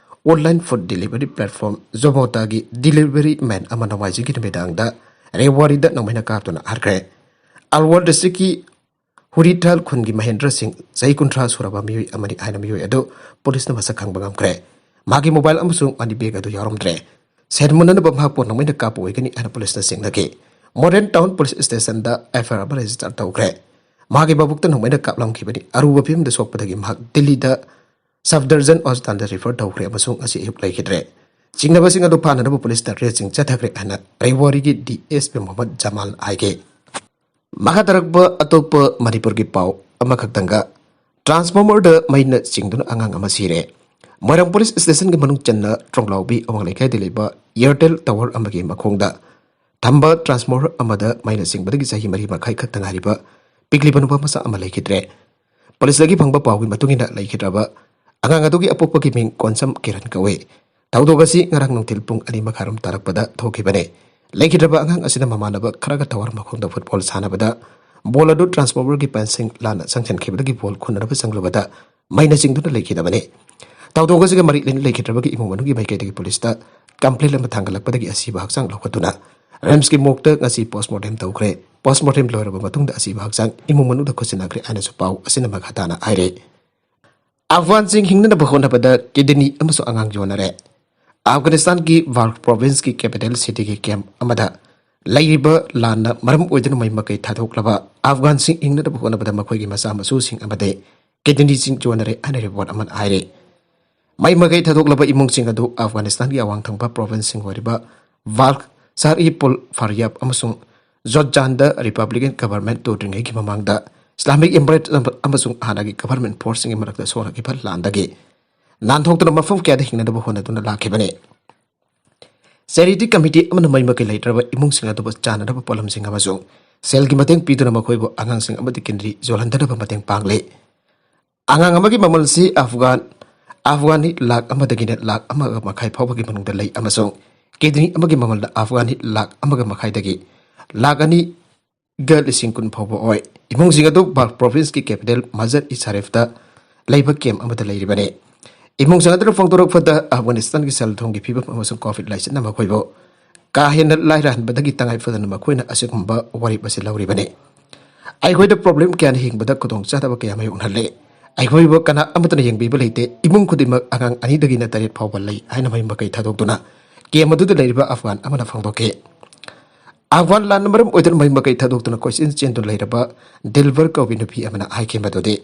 ꯑꯣꯟꯂꯥꯏꯟ ꯐꯨꯗ ꯗꯤꯂꯤꯚꯔꯤ ꯄ꯭ꯂꯦꯠꯐꯣꯝ ꯖꯣꯃꯣꯇꯥꯒꯤ ꯗꯤꯂꯤꯚꯔꯤ ꯃꯦꯟ ꯑꯃ ꯅꯣꯡꯃꯥꯏꯖꯤꯡꯒꯤ ꯅꯨꯃꯤꯗꯥꯡꯗ ꯔꯦꯋꯥꯔꯤꯗ ꯅꯣꯡꯃꯩꯅ ꯀꯥꯞꯇꯨꯅ ꯍꯥꯠꯈ꯭ꯔꯦ꯫ ꯑꯜꯋꯥꯔ ꯗꯤꯁꯇ꯭ꯔꯤꯛꯀꯤ ꯍꯨꯔꯤꯊꯥꯜ ꯈꯨꯟꯒꯤ ꯃꯍꯦꯟꯗ꯭ꯔ ꯁꯤꯡ, ꯆꯍꯤ ꯀꯨꯟꯊ꯭ꯔꯥ ꯁꯨꯔꯕ ꯃꯤꯑꯣꯏ ꯑꯃꯅꯤ ꯍꯥꯏꯅ ꯃꯤꯑꯣꯏ ꯑꯗꯨ ꯄꯨꯂꯤꯁꯅ ꯃꯁꯛ ꯈꯪꯕ ꯉꯝꯈ꯭ꯔꯦ꯫ ꯃꯥꯒꯤ ꯃꯣꯕꯥꯏꯜ ꯑꯃꯁꯨꯡ ꯃꯅꯤ ꯕꯦꯒ ꯑꯗꯨ ꯌꯥꯎꯔꯝꯗ꯭ꯔꯦ꯫ ꯁꯦꯟ ꯃꯨꯟꯅꯅꯕ ꯃꯍꯥꯛꯄꯨ ꯅꯣꯡꯃꯩꯅ ꯀꯥꯞꯄ ꯑꯣꯏꯒꯅꯤ ꯍꯥꯏꯅ ꯄꯨꯂꯤꯁꯅ ꯆꯤꯡꯅꯈꯤ꯫ ꯃꯣꯗꯔꯟ ꯇꯥꯎꯟ ꯄꯨꯂꯤꯁ ꯁ꯭ꯇꯦꯁꯟꯗ ꯑꯦꯐ ꯑꯥꯏ ꯑꯥꯔ ꯑꯃ ꯔꯦꯖꯤꯁꯇꯔ ꯇꯧꯈ꯭ꯔꯦ꯫ ꯃꯥꯒꯤ ꯃꯕꯨꯛꯇ ꯅꯣꯡꯃꯩꯅ ꯀꯥꯞꯂꯝꯈꯤꯕꯅꯤ꯫ ꯑꯔꯨꯕ ꯐꯤꯕꯝꯗ ꯁꯣꯛꯄꯗꯒꯤ ꯃꯍꯥꯛ ꯗꯤꯜꯂꯤꯗ ꯁꯐꯗꯔꯖꯟ ꯍꯣꯁꯄꯤꯇꯥꯜꯗ ꯔꯤꯐꯔ ꯇꯧꯈ꯭ꯔꯦ ꯑꯃꯁꯨꯡ ꯉꯁꯤ ꯑꯌꯨꯛ ꯂꯩꯈꯤꯗ꯭ꯔꯦ꯫ ꯆꯤꯡꯅꯕꯁꯤꯡ ꯑꯗꯨ ꯐꯥꯅꯅꯕ ꯄꯨꯂꯤꯁꯅ ꯔꯦꯗꯁꯤꯡ ꯆꯠꯊꯈ꯭ꯔꯦ ꯍꯥꯏꯅ ꯔꯦꯋꯥꯔꯤꯒꯤ ꯗꯤ ꯑꯦꯁ ꯄꯤ ꯃꯣꯍꯝꯃꯗ ꯖꯃꯥꯜꯅ ꯍꯥꯏꯈꯤ꯫ ꯃꯈꯥ ꯇꯥꯔꯛꯄ ꯑꯇꯣꯞꯄ ꯃꯅꯤꯄꯨꯔꯒꯤ ꯄꯥꯎ ꯑꯃꯈꯛꯇꯪꯒ, ꯇ꯭ꯔꯥꯟꯁꯐꯣꯔꯃꯔꯗ ꯃꯩꯅ ꯆꯤꯡꯗꯨꯅ ꯑꯉꯥꯡ ꯑꯃ ꯁꯤꯔꯦ꯫ ꯃꯣꯏꯔꯥꯡ ꯄꯨꯂꯤꯁ ꯁ꯭ꯇꯦꯁꯟꯒꯤ ꯃꯅꯨꯡ ꯆꯟꯅ ꯇ꯭ꯔꯣꯡꯂꯥꯎꯕꯤ ꯑꯋꯥꯡ ꯂꯩꯀꯥꯏꯗ ꯂꯩꯕ ꯏꯌꯥꯔꯇꯦꯜ ꯇꯋꯔ ꯑꯃꯒꯤ ꯃꯈꯣꯡꯗ ꯊꯝꯕ ꯇ꯭ꯔꯥꯟꯁꯐꯣꯔꯃꯔ ꯑꯃꯗ ꯃꯩꯅ ꯆꯤꯡꯕꯗꯒꯤ ꯆꯍꯤ ꯃꯔꯤ ꯃꯈꯥꯏ ꯈꯛꯇ ꯉꯥꯏꯔꯤꯕ ꯄꯤꯛꯂꯤꯕ ꯅꯨꯄꯥ ꯃꯆꯥ ꯑꯃ ꯂꯩꯈꯤꯗ꯭ꯔꯦ꯫ ꯄꯨꯂꯤꯁꯇꯒꯤ ꯐꯪꯕ ꯄꯥꯎꯒꯤ ꯃꯇꯨꯡ ꯏꯟꯅ, ꯂꯩꯈꯤꯗ꯭ꯔꯕ ꯑꯉꯥꯡ ꯑꯗꯨꯒꯤ ꯑꯄꯣꯛꯄꯒꯤ ꯃꯤꯡ ꯀꯣꯟꯁꯝ ꯀꯤꯔꯟ ꯀꯧꯏ꯫ ꯊꯧꯗꯣꯛ ꯑꯁꯤ ꯉꯔꯥꯡ ꯅꯨꯡꯊꯤꯜ ꯄꯨꯡ ꯑꯅꯤ ꯃꯈꯥꯏꯔꯣꯝ ꯇꯥꯔꯛꯄꯗ ꯊꯣꯛꯈꯤꯕꯅꯤ꯫ ꯂꯩꯈꯤꯗ꯭ꯔꯕ ꯑꯉꯥꯡ ꯑꯁꯤꯅ ꯃꯃꯥꯟꯅꯕ ꯈꯔꯒ ꯇꯋꯔ ꯃꯈꯣꯡꯗ ꯐꯨꯠꯕꯣꯜ ꯁꯥꯟꯅꯕꯗ ꯕꯣꯜ ꯑꯗꯨ ꯇ꯭ꯔꯥꯟꯁꯐꯣꯔꯃꯔꯒꯤ ꯄꯦꯟꯁꯤꯡ ꯂꯥꯟꯅ ꯆꯪꯁꯤꯟꯈꯤꯕꯗꯒꯤ ꯕꯣꯜ ꯈꯨꯟꯅꯅꯕ ꯆꯪꯂꯨꯕꯗ ꯃꯩꯅ ꯆꯤꯡꯗꯨꯅ ꯂꯩꯈꯤꯗꯕꯅꯤ꯫ ꯊꯧꯗꯣꯛ ꯑꯁꯤꯒ ꯃꯔꯤ ꯂꯩꯅ ꯂꯩꯈꯤꯗ꯭ꯔꯕꯒꯤ ꯏꯃꯨꯡ ꯃꯅꯨꯡꯒꯤ ꯃꯥꯏꯀꯩꯗꯒꯤ ꯄꯨꯂꯤꯁꯇ ꯀꯝꯄ꯭ꯂꯦꯟ ꯑꯃ ꯊꯥꯡꯒꯠꯂꯛꯄꯗꯒꯤ ꯑꯁꯤꯕ ꯍꯛꯆꯥꯡ ꯂꯧꯈꯠꯇꯨꯅ ꯔꯤꯝꯁꯀꯤ ꯃꯣꯔꯒꯇ ꯉꯁꯤ ꯄꯣꯁꯃꯣꯔꯇꯦꯝ ꯇꯧꯈ꯭ꯔꯦ꯫ ꯄꯣꯁꯃꯣꯔꯇꯦꯝ ꯂꯣꯏꯔꯕ ꯃꯇꯨꯡꯗ ꯑꯁꯤꯕ ꯍꯛꯆꯥꯡ ꯏꯃꯨꯡ ꯃꯅꯨꯡꯗ ꯈꯨꯠꯁꯤꯟꯅꯈ꯭ꯔꯦ ꯍꯥꯏꯅꯁꯨ ꯄꯥꯎ ꯑꯁꯤꯅ ꯃꯈꯥ ꯇꯥꯅ ꯍꯥꯏꯔꯤ꯫ ꯑꯐꯒꯥꯟꯁꯤꯡ ꯍꯤꯡꯅꯅꯕ ꯍꯣꯠꯅꯕꯗ ꯀꯤꯗꯅꯤ ꯑꯃꯁꯨꯡ ꯑꯉꯥꯡ ꯌꯣꯟꯅꯔꯦ꯫ ꯑꯐꯒꯥꯅꯤꯁꯇꯥꯟꯒꯤ ꯕꯥꯜꯈ ꯄ꯭ꯔꯣꯚꯤꯟꯁꯀꯤ ꯀꯦꯄꯤꯇꯦꯜ ꯁꯤꯇꯤꯒꯤ ꯀꯦꯝꯞ ꯑꯃꯗ ꯂꯩꯔꯤꯕ ꯂꯥꯟꯅ ꯃꯔꯝ ꯑꯣꯏꯗꯨꯅ ꯃꯩ ꯃꯀꯩ ꯊꯥꯗꯣꯛꯂꯕ ꯑꯐꯒꯥꯟꯁꯤꯡ ꯍꯤꯡꯅꯅꯕ ꯍꯣꯠꯅꯕꯗ ꯃꯈꯣꯏꯒꯤ ꯃꯆꯥ ꯃꯁꯨꯁꯤꯡ ꯑꯃꯗꯤ ꯀꯤꯗꯅꯤꯁꯤꯡ ꯌꯣꯟꯅꯔꯦ ꯍꯥꯏꯅ ꯔꯤꯄꯣꯔꯠ ꯑꯃꯅ ꯍꯥꯏꯔꯤ꯫ ꯃꯩ ꯃꯀꯩ ꯊꯥꯗꯣꯛꯂꯕ ꯏꯃꯨꯡꯁꯤꯡ ꯑꯗꯨ ꯑꯐꯒꯥꯅꯤꯁꯇꯥꯟꯒꯤ ꯑꯋꯥꯡ ꯊꯪꯕ ꯄ꯭ꯔꯣꯚꯤꯟꯁꯁꯤꯡ ꯑꯣꯏꯔꯤꯕ ꯕꯥꯜꯈ, ꯁꯥꯔ ꯏ ꯄꯨꯜ ꯐꯥꯔꯤꯌꯥꯕ ꯑꯃꯁꯨꯡ ꯖꯣꯠꯖꯥꯟꯗ ꯔꯤꯄꯕ꯭ꯂꯤꯀꯟ ꯒꯚꯔꯟꯃꯦꯟꯠ ꯇꯨꯗ꯭ꯔꯤꯉꯩꯒꯤ ꯃꯃꯥꯡꯗ ꯏꯁꯂꯥꯃꯤꯛ ꯏꯃꯥꯔꯦꯠ ꯑꯃꯁꯨꯡ ꯍꯥꯟꯅꯒꯤ ꯒꯚꯔꯟꯃꯦꯟꯠ ꯐꯣꯔꯁꯁꯤꯡꯒꯤ ꯃꯔꯛꯇ ꯁꯣꯛꯅꯈꯤꯕ ꯂꯥꯟꯗꯒꯤ ꯅꯥꯟꯊꯣꯛꯇꯨꯅ ꯃꯐꯝ ꯀꯌꯥꯗ ꯍꯤꯡꯅꯅꯕ ꯍꯣꯠꯅꯗꯨꯅ ꯂꯥꯛꯈꯤꯕꯅꯤ꯫ ꯆꯦꯔꯤꯇꯤ ꯀꯃꯤꯇꯤ ꯑꯃꯅ ꯃꯩ ꯃꯀꯩ ꯂꯩꯇ꯭ꯔꯕ ꯏꯃꯨꯡꯁꯤꯡ ꯑꯗꯨꯕꯨ ꯆꯥꯅꯅꯕ ꯄꯣꯠꯂꯝꯁꯤꯡ ꯑꯃꯁꯨꯡ ꯁꯦꯜꯒꯤ ꯃꯇꯦꯡ ꯄꯤꯗꯨꯅ ꯃꯈꯣꯏꯕꯨ ꯑꯉꯥꯡꯁꯤꯡ ꯑꯃꯗꯤ ꯀꯤꯗꯅꯤ ꯌꯣꯜꯍꯟꯗꯅꯕ ꯃꯇꯦꯡ ꯄꯥꯡꯂꯤ꯫ ꯑꯉꯥꯡ ꯑꯃꯒꯤ ꯃꯃꯜꯁꯤ ꯑꯐꯒꯥꯟ, ꯑꯐꯒꯥꯅꯤ ꯂꯥꯈ ꯑꯃꯗꯒꯤꯅ ꯂꯥꯈ ꯑꯃꯒ ꯃꯈꯥꯏ ꯐꯥꯎꯕꯒꯤ ꯃꯅꯨꯡꯗ ꯂꯩ ꯑꯃꯁꯨꯡ ꯀꯤꯗꯅꯤ ꯑꯃꯒꯤ ꯃꯃꯜꯅ ꯑꯐꯒꯥꯅꯤ ꯂꯥꯈ ꯑꯃꯒ ꯃꯈꯥꯏꯗꯒꯤ ꯂꯥꯈ ꯑꯅꯤꯒ ꯂꯤꯁꯤꯡ ꯀꯨꯟ ꯐꯥꯎꯕ ꯑꯣꯏ꯫ ꯏꯃꯨꯡꯁꯤꯡ ꯑꯗꯨ ꯕꯥꯜꯈ ꯄ꯭ꯔꯣꯚꯤꯟꯁꯀꯤ ꯀꯦꯄꯤꯇꯦꯜ ꯃꯖꯔ ꯏ ꯁꯥꯔꯤꯐꯇ ꯂꯩꯕ ꯀꯦꯝꯞ ꯑꯃꯗ ꯂꯩꯔꯤꯕꯅꯤ꯫ ꯏꯃꯨꯡꯁꯤꯡ ꯑꯗꯨꯅ ꯐꯣꯡꯗꯣꯔꯛꯄꯗ ꯑꯐꯒꯥꯅꯤꯁꯇꯥꯟꯒꯤ ꯁꯦꯜ ꯊꯨꯝꯒꯤ ꯐꯤꯕꯝ ꯑꯃꯁꯨꯡ ꯀꯣꯚꯤꯗ ꯂꯥꯏꯆꯠꯅ ꯃꯈꯣꯏꯕꯨ ꯀꯥ ꯍꯦꯟꯅ ꯂꯥꯏꯔꯍꯟꯕꯗꯒꯤ ꯇꯉꯥꯏ ꯐꯗꯅ ꯃꯈꯣꯏꯅ ꯑꯁꯤꯒꯨꯝꯕ ꯋꯥꯔꯦꯞ ꯑꯁꯤ ꯂꯧꯔꯤꯕꯅꯤ꯫ ꯑꯩꯈꯣꯏꯗ ꯄ꯭ꯔꯣꯕ꯭ꯂꯦꯝ ꯀꯌꯥꯅ ꯍꯤꯡꯕꯗ ꯈꯨꯗꯣꯡꯆꯥꯗꯕ ꯀꯌꯥ ꯃꯥꯌꯣꯛꯅꯍꯜꯂꯦ꯫ ꯑꯩꯈꯣꯏꯕꯨ ꯀꯅꯥ ꯑꯃꯠꯇꯅ ꯌꯦꯡꯕꯤꯕ ꯂꯩꯇꯦ꯫ ꯏꯃꯨꯡ ꯈꯨꯗꯤꯡꯃꯛ ꯑꯉꯥꯡ ꯑꯅꯤꯗꯒꯤꯅ ꯇꯔꯦꯠ ꯐꯥꯎꯕ ꯂꯩ ꯍꯥꯏꯅ ꯃꯩ ꯃꯀꯩ ꯊꯥꯗꯣꯛꯇꯨꯅ ꯀꯦꯝꯞ ꯑꯗꯨꯗ ꯂꯩꯔꯤꯕ ꯑꯐꯒꯥꯟ ꯑꯃꯅ ꯐꯣꯡꯗꯣꯛꯈꯤ꯫ ꯑꯐꯒꯥꯟ ꯂꯥꯟꯅ ꯃꯔꯝ ꯑꯣꯏꯗꯨꯅ ꯃꯩ ꯃꯀꯩ ꯊꯥꯗꯣꯛꯇꯨꯅ ꯀꯣꯏꯆꯦꯟ ꯆꯦꯟꯗꯨꯅ ꯂꯩꯔꯕ ꯗꯤꯜꯕꯔ ꯀꯧꯕꯤ ꯅꯨꯄꯤ ꯑꯃꯅ ꯍꯥꯏꯈꯤ ꯃꯗꯨꯗꯤ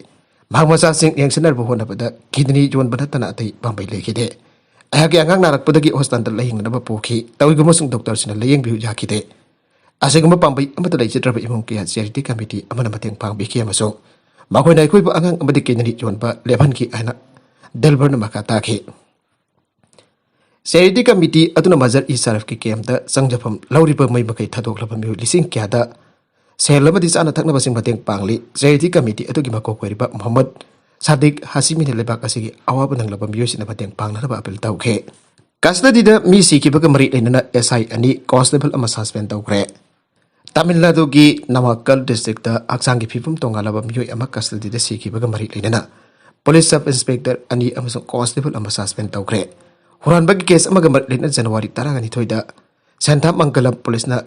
ꯃꯍꯥꯛ ꯃꯆꯥꯁꯤꯡ ꯌꯦꯡꯁꯤꯟꯅꯕ ꯍꯣꯠꯅꯕꯗ ꯀꯤꯗꯅꯤ ꯌꯣꯟꯕ ꯅꯠꯇꯅ ꯑꯇꯩ ꯄꯥꯝꯕꯩ ꯂꯩꯈꯤꯗꯦ꯫ ꯑꯩꯍꯥꯛꯀꯤ ꯑꯉꯥꯡ ꯅꯥꯔꯛꯄꯗꯒꯤ ꯍꯣꯁꯄꯤꯇꯥꯜꯗ ꯂꯥꯌꯦꯡꯅꯅꯕ ꯄꯨꯈꯤ꯫ ꯇꯧꯏꯒꯨꯝꯕꯁꯨꯡ ꯗꯣꯛꯇꯔꯁꯤꯡꯅ ꯂꯥꯌꯦꯡꯕꯤꯌꯨ ꯌꯥꯈꯤꯗꯦ꯫ ꯑꯁꯤꯒꯨꯝꯕ ꯄꯥꯝꯕꯩ ꯑꯃꯠꯇ ꯂꯩꯖꯗ꯭ꯔꯕ ꯏꯃꯨꯡ ꯀꯌꯥ ꯆꯦꯔꯤꯇꯤ ꯀꯃꯤꯇꯤ ꯑꯃꯅ ꯃꯇꯦꯡ ꯄꯥꯡꯕꯤꯈꯤ ꯑꯃꯁꯨꯡ ꯃꯈꯣꯏꯅ ꯑꯩꯈꯣꯏꯕꯨ ꯑꯉꯥꯡ ꯑꯃꯗꯤ ꯀꯤꯗꯅꯤ ꯌꯣꯟꯕ ꯂꯦꯞꯍꯟꯈꯤ ꯍꯥꯏꯅ ꯗꯤꯜꯕꯔꯅ ꯃꯈꯥ ꯇꯥꯈꯤ꯫ ꯆꯦꯔꯤꯇꯤ ꯀꯃꯤꯇꯤ ꯑꯗꯨꯅ ꯃꯖꯔ ꯏ ꯁꯥꯔꯤꯐꯀꯤ ꯀꯦꯝꯞꯇ ꯆꯪꯖꯐꯝ ꯂꯧꯔꯤꯕ ꯃꯩ ꯃꯀꯩ ꯊꯥꯗꯣꯛꯂꯕ ꯃꯤꯑꯣꯏ ꯂꯤꯁꯤꯡ ꯀꯌꯥꯗ ꯁꯦꯜ ꯑꯃꯗꯤ ꯆꯥꯅ ꯊꯛꯅꯕꯁꯤꯡ ꯃꯇꯦꯡ ꯄꯥꯡꯂꯤ꯫ ꯆꯦꯔꯤꯇꯤ ꯀꯃꯤꯇꯤ ꯑꯗꯨꯒꯤ ꯃꯀꯣꯛ ꯑꯣꯏꯔꯤꯕ ꯃꯨꯍꯝꯃꯗ ꯁꯥꯗꯤꯛ ꯍꯥꯁꯤꯃꯤꯅ ꯂꯩꯕꯥꯛ ꯑꯁꯤꯒꯤ ꯑꯋꯥꯕ ꯅꯪꯂꯕ ꯃꯤꯑꯣꯏꯁꯤꯡꯗ ꯃꯇꯦꯡ ꯄꯥꯡꯅꯅꯕ ꯑꯄꯤꯜ ꯇꯧꯈꯤ꯫ ꯀꯁꯇꯗꯤꯗ ꯃꯤ ꯁꯤꯈꯤꯕꯒ ꯃꯔꯤ ꯂꯩꯅꯅ ꯑꯦꯁ ꯑꯥꯏ ꯑꯅꯤ, ꯀꯣꯟꯁꯇꯦꯕꯜ ꯑꯃ ꯁꯁꯄꯦꯟ ꯇꯧꯈ꯭ꯔꯦ꯫ ꯇꯥꯃꯤꯜ ꯅꯥꯗꯨꯒꯤ ꯅꯃꯛꯀꯜ ꯗꯤꯁꯇ꯭ꯔꯤꯛꯇ ꯍꯛꯆꯥꯡꯒꯤ ꯐꯤꯕꯝ ꯇꯣꯉꯥꯜꯂꯕ ꯃꯤꯑꯣꯏ ꯑꯃ ꯀꯁꯇꯗꯤꯗ ꯁꯤꯈꯤꯕꯒ ꯃꯔꯤ ꯂꯩꯅꯅ ꯄꯨꯂꯤꯁ ꯁꯕ ꯏꯟꯁꯄꯦꯛꯇꯔ ꯑꯅꯤ ꯑꯃꯁꯨꯡ ꯀꯣꯟꯁꯇꯦꯕꯜ ꯑꯃ ꯁꯁꯄꯦꯟ ꯇꯧꯈ꯭ꯔꯦ꯫ ꯍꯨꯔꯥꯟꯕꯒꯤ ꯀꯦꯁ ꯑꯃꯒ ꯃꯔꯤ ꯂꯩꯅꯅ ꯖꯅꯋꯥꯔꯤ ꯇꯔꯥꯅꯤꯊꯣꯏꯗ ꯁꯦꯟꯊꯥ ꯃꯪꯒꯂꯝ ꯄꯨꯂꯤꯁꯅ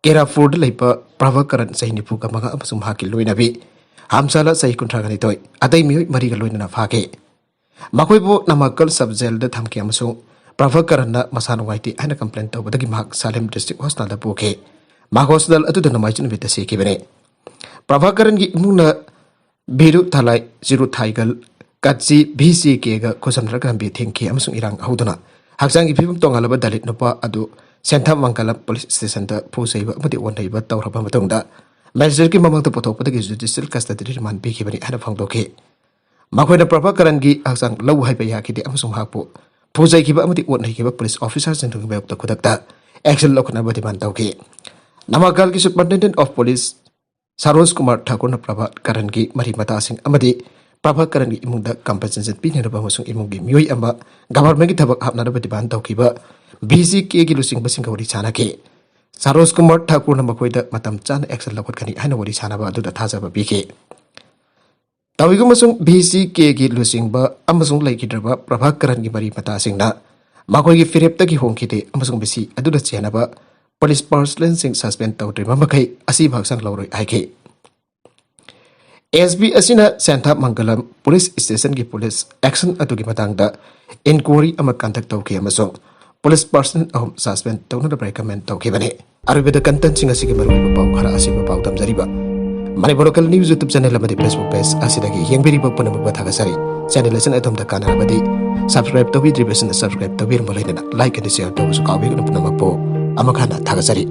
ꯀꯦꯔꯥꯄꯨꯔꯗ ꯂꯩꯕ ꯄ꯭ꯔꯚꯥꯀꯔꯟ, ꯆꯍꯤ ꯅꯤꯐꯨꯒ ꯃꯉꯥ, ꯑꯃꯁꯨꯡ ꯃꯍꯥꯛꯀꯤ ꯂꯣꯏꯅꯕꯤ ꯍꯝꯁꯥꯂꯥ, ꯆꯍꯤ ꯀꯨꯟꯊ꯭ꯔꯥꯒ ꯅꯤꯊꯣꯏ, ꯑꯇꯩ ꯃꯤꯑꯣꯏ ꯃꯔꯤꯒ ꯂꯣꯏꯅꯅ ꯐꯥꯈꯤ꯫ ꯃꯈꯣꯏꯕꯨ ꯅꯃꯛꯀꯜ ꯁꯕ ꯖꯦꯜꯗ ꯊꯝꯈꯤ ꯑꯃꯁꯨꯡ ꯄ꯭ꯔꯚꯥꯀꯔꯟꯅ ꯃꯁꯥ ꯅꯨꯡꯉꯥꯏꯇꯦ ꯍꯥꯏꯅ ꯀꯝꯄ꯭ꯂꯦꯟ ꯇꯧꯕꯗꯒꯤ ꯃꯍꯥꯛ ꯁꯥꯂꯦꯝ ꯗꯤꯁꯇ꯭ꯔꯤꯛ ꯍꯣꯁꯄꯤꯇꯥꯜꯗ ꯄꯨꯈꯤ꯫ ꯃꯍꯥ ꯍꯣꯁꯇꯦꯜ ꯑꯗꯨꯗ ꯅꯣꯡꯃꯥꯏꯖꯤꯡ ꯅꯨꯃꯤꯠꯇ ꯁꯤꯈꯤꯕꯅꯤ꯫ ꯄ꯭ꯔꯚꯥꯀꯔꯟꯒꯤ ꯏꯃꯨꯡꯅ ꯚꯤꯔꯨ ꯊꯥꯂꯥꯏ, ꯆꯤꯔꯨ ꯊꯥꯏꯒꯜ, ꯀꯠꯆꯤ ꯚꯤ ꯁꯤ ꯀꯦꯒ ꯈꯨꯖꯝꯅꯔꯒ ꯂꯝꯕꯤ ꯊꯤꯡꯈꯤ ꯑꯃꯁꯨꯡ ꯏꯔꯥꯡ ꯍꯧꯗꯨꯅ ꯍꯛꯆꯥꯡꯒꯤ ꯐꯤꯕꯝ ꯇꯣꯉꯥꯜꯂꯕ ꯗꯂꯤꯠ ꯅꯨꯄꯥ ꯑꯗꯨ ꯁꯦꯟꯊꯥ ꯃꯪꯒꯂꯝ ꯄꯨꯂꯤꯁ ꯁ꯭ꯇꯦꯁꯟꯗ ꯐꯨ ꯆꯩꯕ ꯑꯃꯗꯤ ꯑꯣꯠ ꯅꯩꯕ ꯇꯧꯔꯕ ꯃꯇꯨꯡꯗ ꯃꯦꯖꯤꯁꯇ꯭ꯔꯦꯠꯀꯤ ꯃꯃꯥꯡꯗ ꯄꯨꯊꯣꯛꯄꯗꯒꯤ ꯖꯨꯗꯤꯁꯤꯌꯦꯜ ꯀꯁꯇꯗꯤ ꯔꯤꯃꯥꯟ ꯄꯤꯈꯤꯕꯅꯤ ꯍꯥꯏꯅ ꯐꯣꯡꯗꯣꯛꯈꯤ꯫ ꯃꯈꯣꯏꯅ ꯄ꯭ꯔꯚꯥꯀꯔꯟꯒꯤ ꯍꯛꯆꯥꯡ ꯂꯧ ꯍꯥꯏꯕ ꯌꯥꯈꯤꯗꯦ ꯑꯃꯁꯨꯡ ꯃꯍꯥꯛꯄꯨ ꯐꯨ ꯆꯩꯈꯤꯕ ꯑꯃꯗꯤ ꯑꯣꯠ ꯅꯩꯈꯤꯕ ꯄꯨꯂꯤꯁ ꯑꯣꯐꯤꯁꯥꯔꯁꯤꯡꯗꯨꯒꯤ ꯃꯥꯌꯣꯛꯇ ꯈꯨꯗꯛꯇ ꯑꯦꯛꯁꯟ ꯂꯧꯈꯠꯅꯕ ꯗꯤꯃꯥꯟ ꯇꯧꯈꯤ꯫ ꯅꯃꯥꯀꯥꯜꯒꯤ superintendent of police Saroj Kumar ꯊꯥꯀꯨꯔꯅ ꯄ꯭ꯔꯚꯥꯀꯔꯟꯒꯤ ꯃꯔꯤ ꯃꯇꯥꯁꯤꯡ ꯑꯃꯗꯤ ꯄ꯭ꯔꯚꯥꯀꯔꯟꯒꯤ ꯏꯃꯨꯡꯗ ꯀꯝꯄꯦꯟꯁꯦꯁꯟ ꯄꯤꯅꯅꯕ ꯑꯃꯁꯨꯡ ꯏꯃꯨꯡꯒꯤ ꯃꯤꯑꯣꯏ ꯑꯃ ꯒꯚꯔꯟꯃꯦꯟꯠꯀꯤ ꯊꯕꯛ ꯍꯥꯞꯅꯅꯕ ꯗꯤꯃꯥꯟ ꯇꯧꯈꯤꯕ ꯚꯤ ꯁꯤ ꯀꯦꯒꯤ ꯂꯨꯆꯤꯡꯕꯁꯤꯡꯒ ꯋꯥꯔꯤ ꯁꯥꯅꯈꯤ꯫ ꯁꯔꯣꯖ ꯀꯨꯃꯥꯔ ꯊꯥꯀꯨꯔꯅ ꯃꯈꯣꯏꯗ ꯃꯇꯝ ꯆꯥꯅ ꯑꯦꯛꯁꯟ ꯂꯧꯈꯠꯀꯅꯤ ꯍꯥꯏꯅ ꯋꯥꯔꯤ ꯁꯥꯅꯕ ꯑꯗꯨꯗ ꯊꯥꯖꯕ ꯄꯤꯈꯤ꯫ ꯇꯧꯏꯒꯨꯝꯕꯁꯨꯡ ꯚꯤ ꯁꯤ ꯀꯦꯒꯤ ꯂꯨꯆꯤꯡꯕ ꯑꯃꯁꯨꯡ ꯂꯩꯈꯤꯗ꯭ꯔꯕ ꯄ꯭ꯔꯚꯥꯀꯔꯟꯒꯤ ꯃꯔꯤ ꯃꯇꯥꯁꯤꯡꯅ ꯃꯈꯣꯏꯒꯤ ꯐꯤꯔꯦꯞꯇꯒꯤ ꯍꯣꯡꯈꯤꯗꯦ ꯑꯃꯁꯨꯡ ꯃꯁꯤ ꯑꯗꯨꯗ ꯆꯦꯟꯅꯕ ꯄꯨꯂꯤꯁ ꯄꯥꯔꯁꯅꯦꯜꯁꯤꯡ ꯁꯁꯄꯦꯟ ꯇꯧꯗ꯭ꯔꯤꯕ ꯃꯈꯩ ꯑꯁꯤꯕ ꯍꯛꯆꯥꯡ ꯂꯧꯔꯣꯏ ꯍꯥꯏꯈꯤ꯫ ꯑꯦꯁ ꯄꯤ ꯑꯁꯤꯅ ꯁꯦꯟꯊꯥ ꯃꯪꯒꯂꯝ ꯄꯨꯂꯤꯁ ꯁ꯭ꯇꯦꯁꯟꯒꯤ ꯄꯨꯂꯤꯁ ꯑꯦꯛꯁꯟ ꯑꯗꯨꯒꯤ ꯃꯇꯥꯡꯗ ꯏꯟꯀ꯭ꯋꯥꯔꯤ ꯑꯃ ꯀꯟꯗꯛ ꯇꯧꯈꯤ ꯑꯃꯁꯨꯡ ꯄꯨꯂꯤꯁ ꯄꯥꯔꯁꯅꯦꯜ ꯑꯍꯨꯝ ꯁꯁꯄꯦꯟ ꯇꯧꯅꯅꯕ ꯔꯤꯀꯃꯦꯟ ꯇꯧꯈꯤꯕꯅꯤ꯫ ꯑꯔꯣꯏꯕꯗ ꯀꯟꯇꯦꯟꯠꯁꯤꯡ ꯑꯁꯤꯒꯤ ꯃꯔꯨꯑꯣꯏꯕ ꯄꯥꯎ ꯈꯔ ꯑꯁꯤꯕ ꯄꯥꯎ ꯇꯝꯖꯔꯤꯕ Manipur local news YouTube channel ꯑꯃꯗꯤ ꯐꯦꯁꯕꯨꯛ ꯄꯦꯖ ꯑꯁꯤꯗꯒꯤ ꯌꯦꯡꯕꯤꯔꯤꯕ ꯄꯨꯝꯅꯃꯛꯄꯨ ꯊꯥꯒꯠꯆꯔꯤ꯫ ꯆꯦꯅꯦꯜ ꯑꯁꯤꯅ ꯑꯗꯣꯝꯗ ꯀꯥꯟꯅꯔꯕꯗꯤ ꯁꯕꯁꯀ꯭ꯔꯥꯏꯕ ꯇꯧꯕꯤꯗ꯭ꯔꯤꯕꯁꯤꯡꯅ ꯁꯕꯁꯀ꯭ꯔꯥꯏꯕ ꯇꯧꯕꯤꯔꯝꯕ ꯂꯣꯏꯅꯅ ꯂꯥꯏꯛ ꯑꯃꯗꯤ ꯁꯤꯌꯔ ꯇꯧꯕꯁꯨ ꯀꯥꯎꯕꯤꯒꯅꯨ꯫ ꯄꯨꯝꯅꯃꯛꯄꯨ ꯑꯃꯨꯛ ꯍꯟꯅ ꯊꯥꯒꯠꯆꯔꯤ꯫